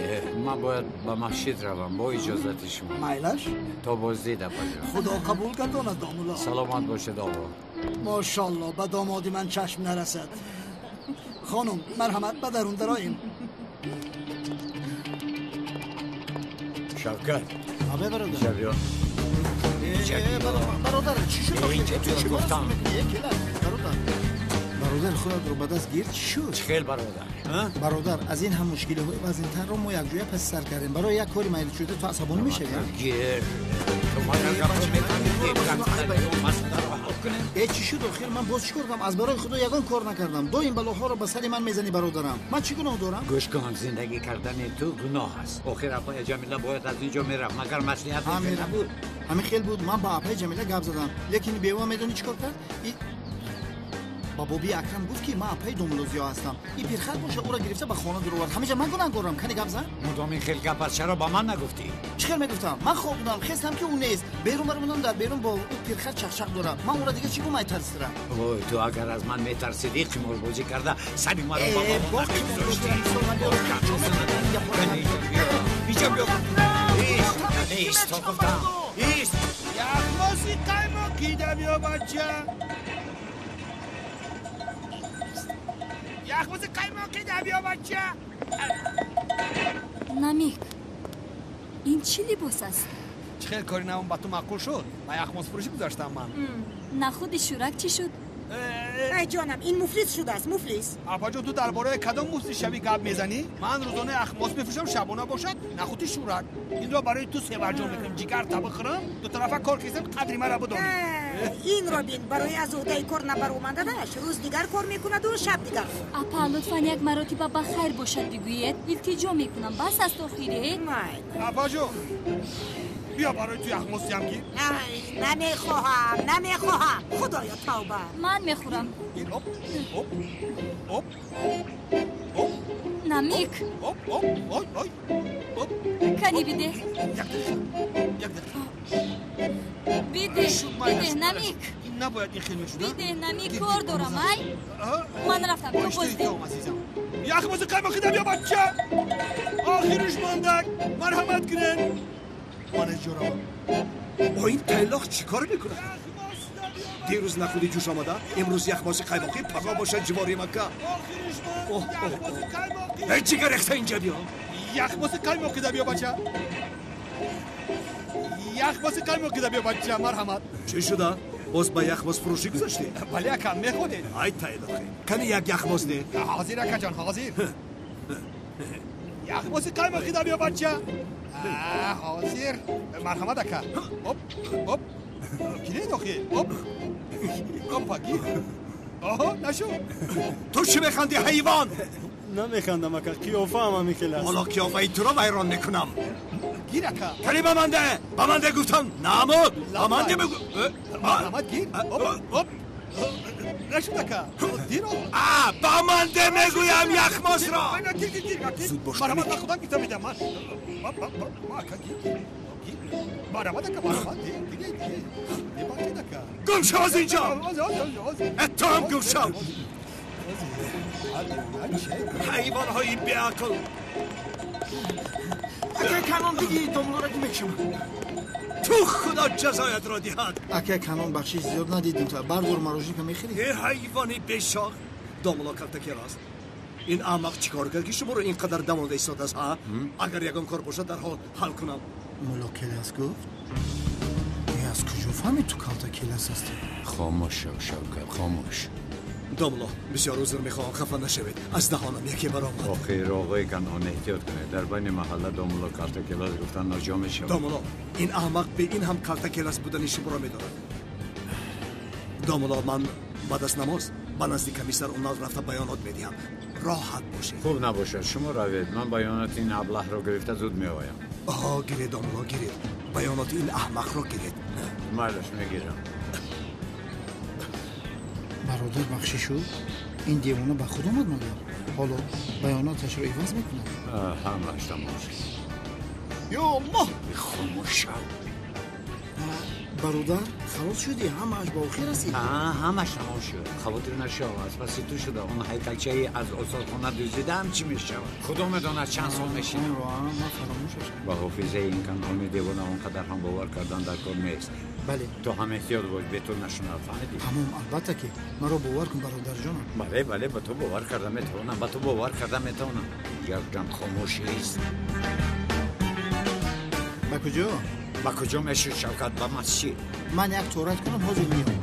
ман бояд ба масҷид равам, бо иҷозати шумо. Майлаш? То боздид, апаҷон. Худо қабул гардонад, домулло. Саломат бошед, оғо. Мошалло, ба домоди ман чашм нарасад. Хонум, марҳамат, ба дарун дароем. Шавкат. Абе, бародар. Шавё. Бародар, чӣ шуд? Инҷа туро гуфтам. Бародар, бародар, худатро ба даст гир, чӣ шуд? Чӣ хел, бародар? Бародар, аз ин ҳам мушкилиҳои вазнинтарро мо якҷоя паси сар кардем. Барои як кори майлшуда ту асабонӣ мешавӣ? Гир. Ту магар гапро мефаҳмӣ, ки масъаларо ҳал кунем? Э, чӣ шуд охир? Ман боз чӣ кор кардам? Аз барои худо ягон кор накардам. Доим балоҳоро ба сари ман мезанӣ, бародарам. Ман чӣ гуноҳ дорам? Гӯш кун, зиндагӣ кардани ту гуноҳ аст. Охир апаи Ҷамила бояд аз ин ҷо мерафт. Магар маслиҳат набуд? Ҳамин хел буд. Ман ба апаи Ҷамила гап задам, лекин бева медонӣ чӣ кор кард? Ба боби Акрам гуфт, ки ман апаи домулозиё ҳастам. И пирхар боша, ӯро гирифта ба хона дуровард. Ҳамеҷа ман гунаҳгорам. Кани гап зан? Мудом ин хел гап аст. Чаро ба ман нагуфтӣ? Чӣ хел мегуфтам? Ман хоб будам, хестам, ки ӯ нест. Берун баромадам, дар берун бо ӯ пирхар чақчақ дорам. Ман ӯро дига чӣ гумай тарсидам? Вой, ту агар аз ман метарсидӣ, қиморбозӣ карда сари маро ба боло намегузоштӣ. Иҷа биё. Ист, ист, то гуфтам. Ист. Яхмоси қаймоқӣ да биё, бача. Яхмоси қаймоқӣ да биё, бача. Намик, ин чӣ либос аст? Чӣ хел кори навом ба ту маъқул шуд? Ба яхмосфурӯшӣ гузаштам ман. Нахуди шӯрак чӣ шуд? Ай ҷонам, ин муфлис шудааст, муфлис. Апаҷон, ту дар бораи кадом муфлисшавӣ гап мезанӣ? Ман рӯзона яхмос мефурӯшам, шабона бошад нахуди шӯрак. Инро барои ту севарҷон мекунам. Ҷигар табихӯрам, дутарафа кор кисам, қадри маро бидонӣ. Инро бин, барои аз уҳдаи кор набаромаданаш рӯз дигар кор мекунаду шаб дигар. Апа, лутфан як маротиба ба хайр бошад бигӯед. Илтиҷо мекунам, бас аст охире. Апаҷон, биё барои ту яхмосиям гир. Намехоҳам, намехоҳам. Худоё, тавба. Ман мехӯрам. Гир, оп, оп, оп, оп. Намик. Оп, оп, ой, ой, оп. Кани бидеҳ. Як дақиқа, як дақиқа. Бидеҳ, бидеҳ, Намик. Набояд ин хел мешуд. Бидеҳ, нами кор дорам, ай. Ман рафтам, ту боз деҳ. Азизам. Яхмози қаймоқи да биё бача. Охириш мондак. Марҳамат кунед. Ман аз ҷо равам. Бо ин тайлоқ чӣ кор мекунад? Дирӯз нахуди ҷӯш омада, имрӯз яхмози қаймоқӣ, паго бошад ҷивори Макка. Оҳ, оҳ, оҳ. Эй ҷигар рехта инҷа биё. Яхмози қаймоқи да биё бача. Яхмози қаймоқи да биё бача, марҳамат. Чӣ шуда? Боз ба яхмоз фурӯшӣ гузаштӣ? Бале ака, мехонед. Ай тайлоқе. Кани як яхмоз де. Ҳозир акаҷон, ҳозир. Яхмози қаймоқи да биё бача. Ҳозир. Марҳамат ака. Оп, оп. Гиред охи. Оп. Опа, гир. Оҳо, нашуд. Ту чӣ механдӣ, ҳайвон? Намехандам ака, қиёфаам ҳамин хел аст. Ҳоло қиёфаи туро вайрон мекунам. Гир ака. Кани ба ман де. Ба ман де гуфтам. Намуд. Ба ман де бигӯ. Марҳамат, гир. Оп, оп. Нашуд ака. Дир. А, ба ман де мегӯям яхмозро. Гир, гир, гир. Зуд бош. Марҳамат, ман худам гирифта медиҳам. Ман. Ака, гир, гир. Марҳамат ака, марҳамат. Гир, гир, гир. Бибахшед ака. Гум шав аз инҷо. Ту ҳам гум шав. Ҳайвонҳои беақл. Акай Канон, диги домлора ки мекшам. Ту худо ҷазоятро диҳад. Акай Канон, бахшиш, зиёд надидим та. Бардор, мороженка мехӯрӣ? Э ҳайвони бешох. Домло калтакелас. Ин аҳмақ чӣ кор кард, ки шуморо ин қадар давонда истодааст, ҳа? Агар ягон кор бошад, дарҳол ҳал кунам. Мулло Келас гуфт? Э, аз куҷо фаҳмид ту калта келас ҳастӣ? Хомӯш шав, Шавкат, хомӯш. Домло, бисёр узр мехоҳам, хафа нашавед. Аз даҳонам яке баромад. Охир, оғои Канон, эҳтиёт кунед. Дар байни маҳалла домло калта келас гуфтан ноҷо мешавад. Домло, ин аҳмақ бе ин ҳам калта келас будани шуморо медонад. Домло, ман баъд аз намоз ба назди комиссар Унал рафта баёнот медиҳам. Роҳат бошед. Хуб набошад, шумо равед. Ман баёноти ин аблаҳро гирифта зуд меоям. Оҳо, гиред, домло, гиред. Баёноти ин аҳмақро гиред. Майлаш, мегирам. Бародар, бахшишу, ин девона ба худ омад магар? Ҳоло баёноташро иваз мекунад. Ҳамааш тамом шуд. Ё Аллоҳ! Хомӯш шав. Бародар, халос шудӣ? Ҳамааш ба охир расид? Ҳамааш тамом шуд. Хавотир нашав, аз паси ту шуда. Он ҳайкалчаи аз осорхона дуздидаам чӣ мешавад? Худо медонад чанд сол мешинам. Ман фаромӯшаш ба ҳофизаи ин канони девона он қадар ҳам бовар кардан дар кор нест. Бале. Ту ҳам эҳтиёт бош, бе ту нашунав, фаҳмидӣ? Тамом, албатта ки. Маро бовар кун, бародарҷонам. Бале, бале, ба ту бовар карда метавонам, ба ту бовар карда метавонам. Якдам хомӯш ист. Ба куҷо? Ба куҷо мешуд, Шавкат? Ба масҷид. Ман як торат кунам, ҳозир меоям.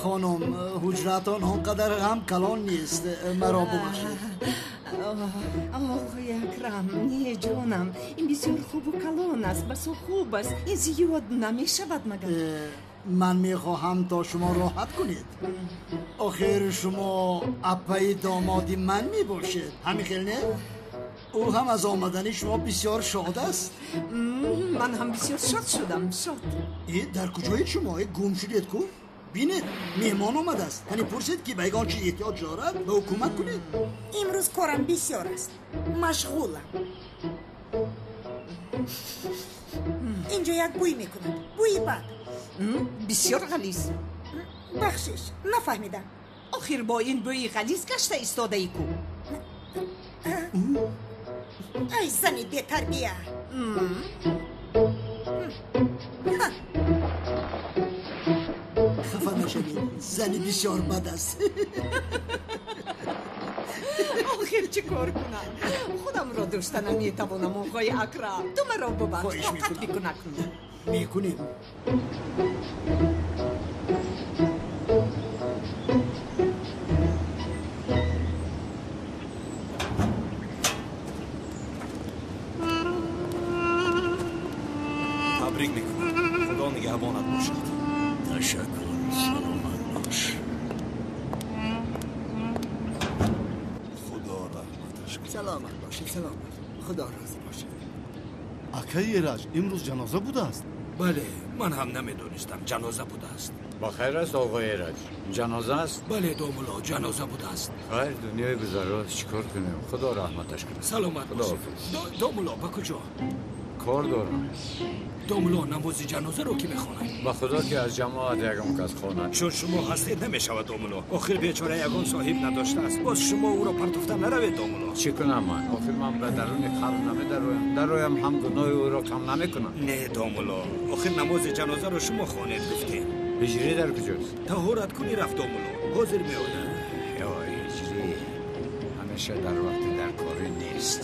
Хонум, ҳуҷратон он қадар ҳам калон нест. Маро бубахшед. Оғои Акрам, не ҷонам, ин бисёр хубу калон аст, басо хуб аст. Ин зиёд намешавад магар? Ман мехоҳам то шумо роҳат кунед. Охир шумо аппаи домоди ман мебошед, ҳамин хел не? Ӯ ҳам аз омадани шумо бисёр шод аст. Ман ҳам бисёр шод шудам, шод. Дар куҷоед шумо? Гум шудед ку? Бинед, меҳмон омадааст. Яъне пурсед, ки ба ягон чиз эҳтиёҷ дорад, ба ӯ кӯмак кунед. Имрӯз корам бисёр аст, машғулам. Инҷо як бӯй мекунад, бӯи бад. Бисёр ғализ. Бахшиш, нафаҳмидам. Охир бо ин бӯи ғализ гашта истодаӣ ку. Ай зани бетарбия! Хафа нашавед, зани бисёр бад аст. Охир чӣ кор кунам? Худамро дошта наметавонам, оғои Акрам. Ту маро бубахш, тоқат бикун акнун. Мекунем. Табрик мекунам. Худо нигаҳбонат бошад. Ташаккур, саломат бош. Худо раҳматаш кунад. Саломат бошед, саломат. Худо розӣ бошад. Акаи Эраҷ, имрӯз ҷаноза будааст? Бале, Ман ҳам намедонистам ҷаноза будааст. Ба хайр аст оғои Эраҷ? Ҷаноза аст? Бале домулло, ҷаноза будааст. Хайр, дунёи гузарост, чӣ кор кунем? Худо раҳматаш кунад. Саломат бошед. Домулло, ба куҷо? Кор дорам. Домулло, намози ҷанозаро ки мехонад? Ба худо ки аз ҷамоат ягон кас хонад. Чун шумо ҳастед намешавад домулло. Охир бечора ягон соҳиб надоштааст. Боз шумо ӯро партофта наравед домулло. Чӣ кунам ман? Охир ман ба даруни қабр намедароям. Дароям ҳам гуноҳи ӯро кам намекунам. Не домулло, охир намози ҷанозаро шумо хонед гуфтем. Ҳиҷрӣ дар куҷост? Таҳорат кунӣ рафт домулло. Ҳозир меояд. Ё ҳиҷрӣ ҳамеша дар вақти даркорӣ нест.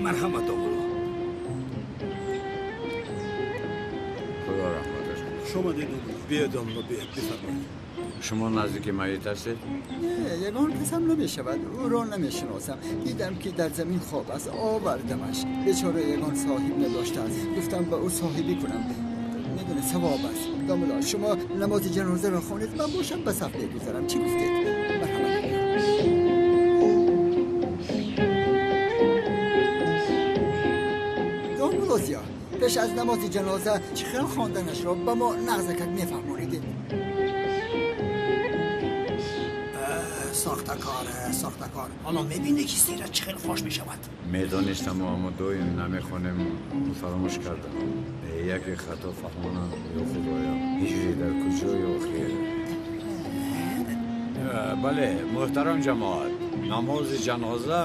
Марҳамат домулло. Худо раҳматаш кунад. Хуш омадед домулло. Биёед домулло, биёед, бифармоед. Шумо наздики майит ҳастед? Не, ягон касам намешавад. Ӯро намешиносам. Дидам ки дар замин хоб аст, овардамаш. Бечора ягон соҳиб надоштааст. Гуфтам ба ӯ соҳибӣ кунам. Медонед, савоб аст. Домулло, шумо намози ҷанозаро хонед, ман бошам ба саф мегузарам. Чӣ гуфтед? Марҳамат. Домулло Зиё, пеш аз намози ҷаноза чӣ хел хонданашро ба мо нағзакак мефаҳмонидед? Сохтакор, сохтакор. Ҳоло мебинӣ ки сират чӣ хел фош мешавад. Медонистам, аммо доим намехонем, фаромӯш кардам. Яке хато фаҳмонам, ё худоё, ҳиҷрӣ дар куҷои охир? Бале, муҳтарам ҷамоат, намози ҷаноза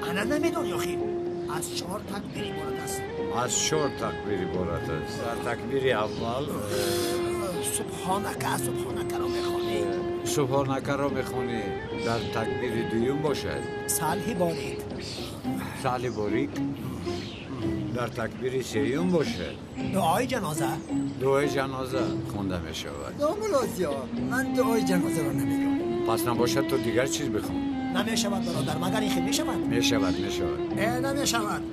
ана намедонӣ охир. Аз 4 такбир иборат аст. Аз 4 такбир иборат аст. Дар такбири аввал субҳонака, субҳонакаро мехонӣ. Субҳонакаро мехонӣ. Дар такбири дуюм бошад салҳи борик. Салҳи борик. Дар такбири сеюм бошад дуои ҷаноза. Дуои ҷаноза хонда мешавад. Домулло Зиё, ман дуои ҷанозаро намедонам. Пас набошад ту дигар чиз бихон. Намешавад бародар, магар ин хел мешавад? Мешавад, мешавад. Намешавад.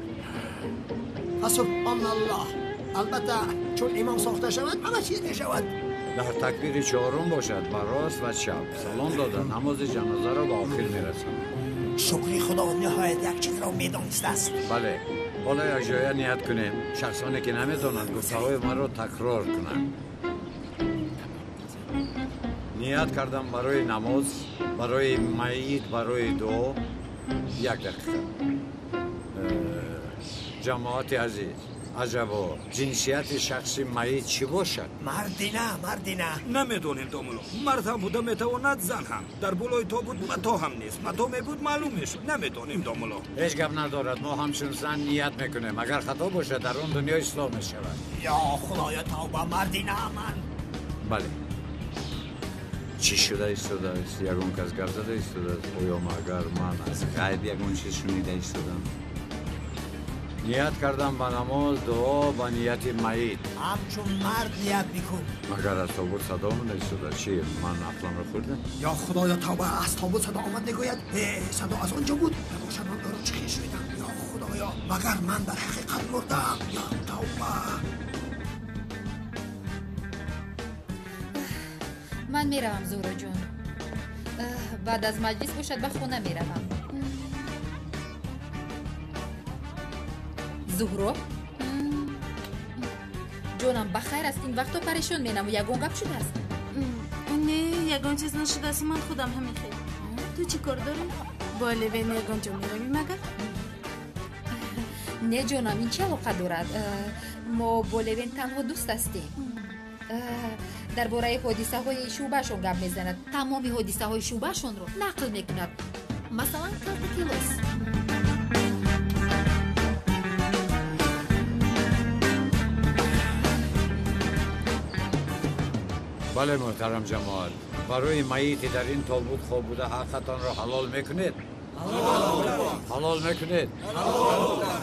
Субҳоналлоҳ. Албатта чун имом сохта шавад ҳама чиз мешавад. Дар такбири чорум бошад ба рост ва чап салом дода намози ҷанозаро ба охир мерасонад. Шукри худо, ниҳоят як чизро медонистааст. Бале, ҳоло якҷоя ният кунем. Шахсоне ки намедонанд гуфтаҳои маро такрор кунанд. Ният кардам барои намоз, барои майит, барои дуо. Як дақиқа. Ҷамоати азиз, аҷабо, ҷинсияти шахси майит чӣ бошад? Мардина, мардина. Намедонем домулло. Мард ҳам буда метавонад, зан ҳам. Дар болои тобут мато ҳам нест. Мато мебуд маълум мешуд. Намедонем домулло. Ҳеҷ гап надорад. Мо ҳамчун зан ният мекунем. Агар хато бошад, дар он дунё ислоҳ мешавад. Ё худоё, тавба, мардина ман. Бале. Чӣ шуда истодааст? Ягон кас гап зада истодааст? Оё магар ман аз ғайб ягон чиз шунида истодам? Ният кардам ба намоз, дуо ба нияти майит. Ҳамчун мард ният мекун. Магар аз тобут садо омада истода? Чӣ, ман ақламро хӯрдам? Ё худоё, тавба, аз тобут садо омад мегӯяд. Садо аз он ҷо буд. Набошад ман ӯро чӣ хел шунидам? Ё худоё, магар ман дар ҳақиқат мурдам? Ё тавба. Ман меравам, Зуҳроҷон. Баъд аз маҷлис бошад ба хона меравам. Зуҳро? Ҷонам, ба хайр аст? Ин вақто парешон менамоӣ. Ягон гап шудааст? Не, ягон чиз нашудааст. Ман худам ҳамин хел. Ту чӣ кор дорӣ? Бо Левен ягон ҷо меравӣ магар? Не ҷонам, ин чӣ алоқа дорад? Мо бо Левен танҳо дӯст ҳастем. Дар бораи ҳодисаҳои шӯъбаашон гап мезанад. Тамоми ҳодисаҳои шӯъбаашонро нақл мекунад. Масалан, калтакелос. Бале, муҳтарам ҷамоат, барои майите дар ин тобут хоб буда ҳаққатонро ҳалол мекунед? Ҳалол мекунед?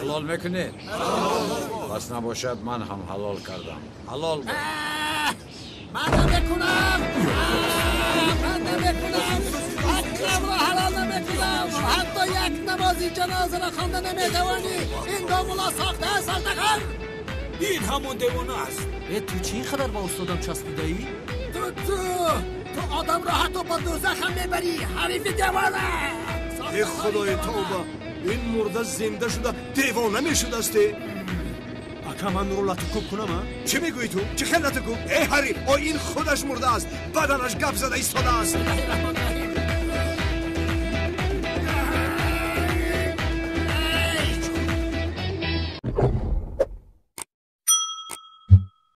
Ҳалол мекунед? Пас набошад ман ҳам ҳалол кардам. Ҳалол бод. Ман намекунам! Ман намекунам! Ҳаққамро ҳалол намекунам! Ҳатто як намози ҷанозаро хонда наметавонӣ! Ин домулло сохтааст, сохтакор! Ин ҳамон девона аст. Ту чӣ ин қадар ба устодам часпидаӣ? Ту ту одамро ҳатто ба дӯзах ҳам мебарӣ, ҳарифи девона! Э худои тавба, ин мурда зинда шуда девона мешудасте? Ака Каманро латукӯб кунам, а? Чӣ мегӯӣ ту? Чӣ хел латукӯб? Эй ҳариф, о ин худаш мурдааст, баданаш гап зада истодааст.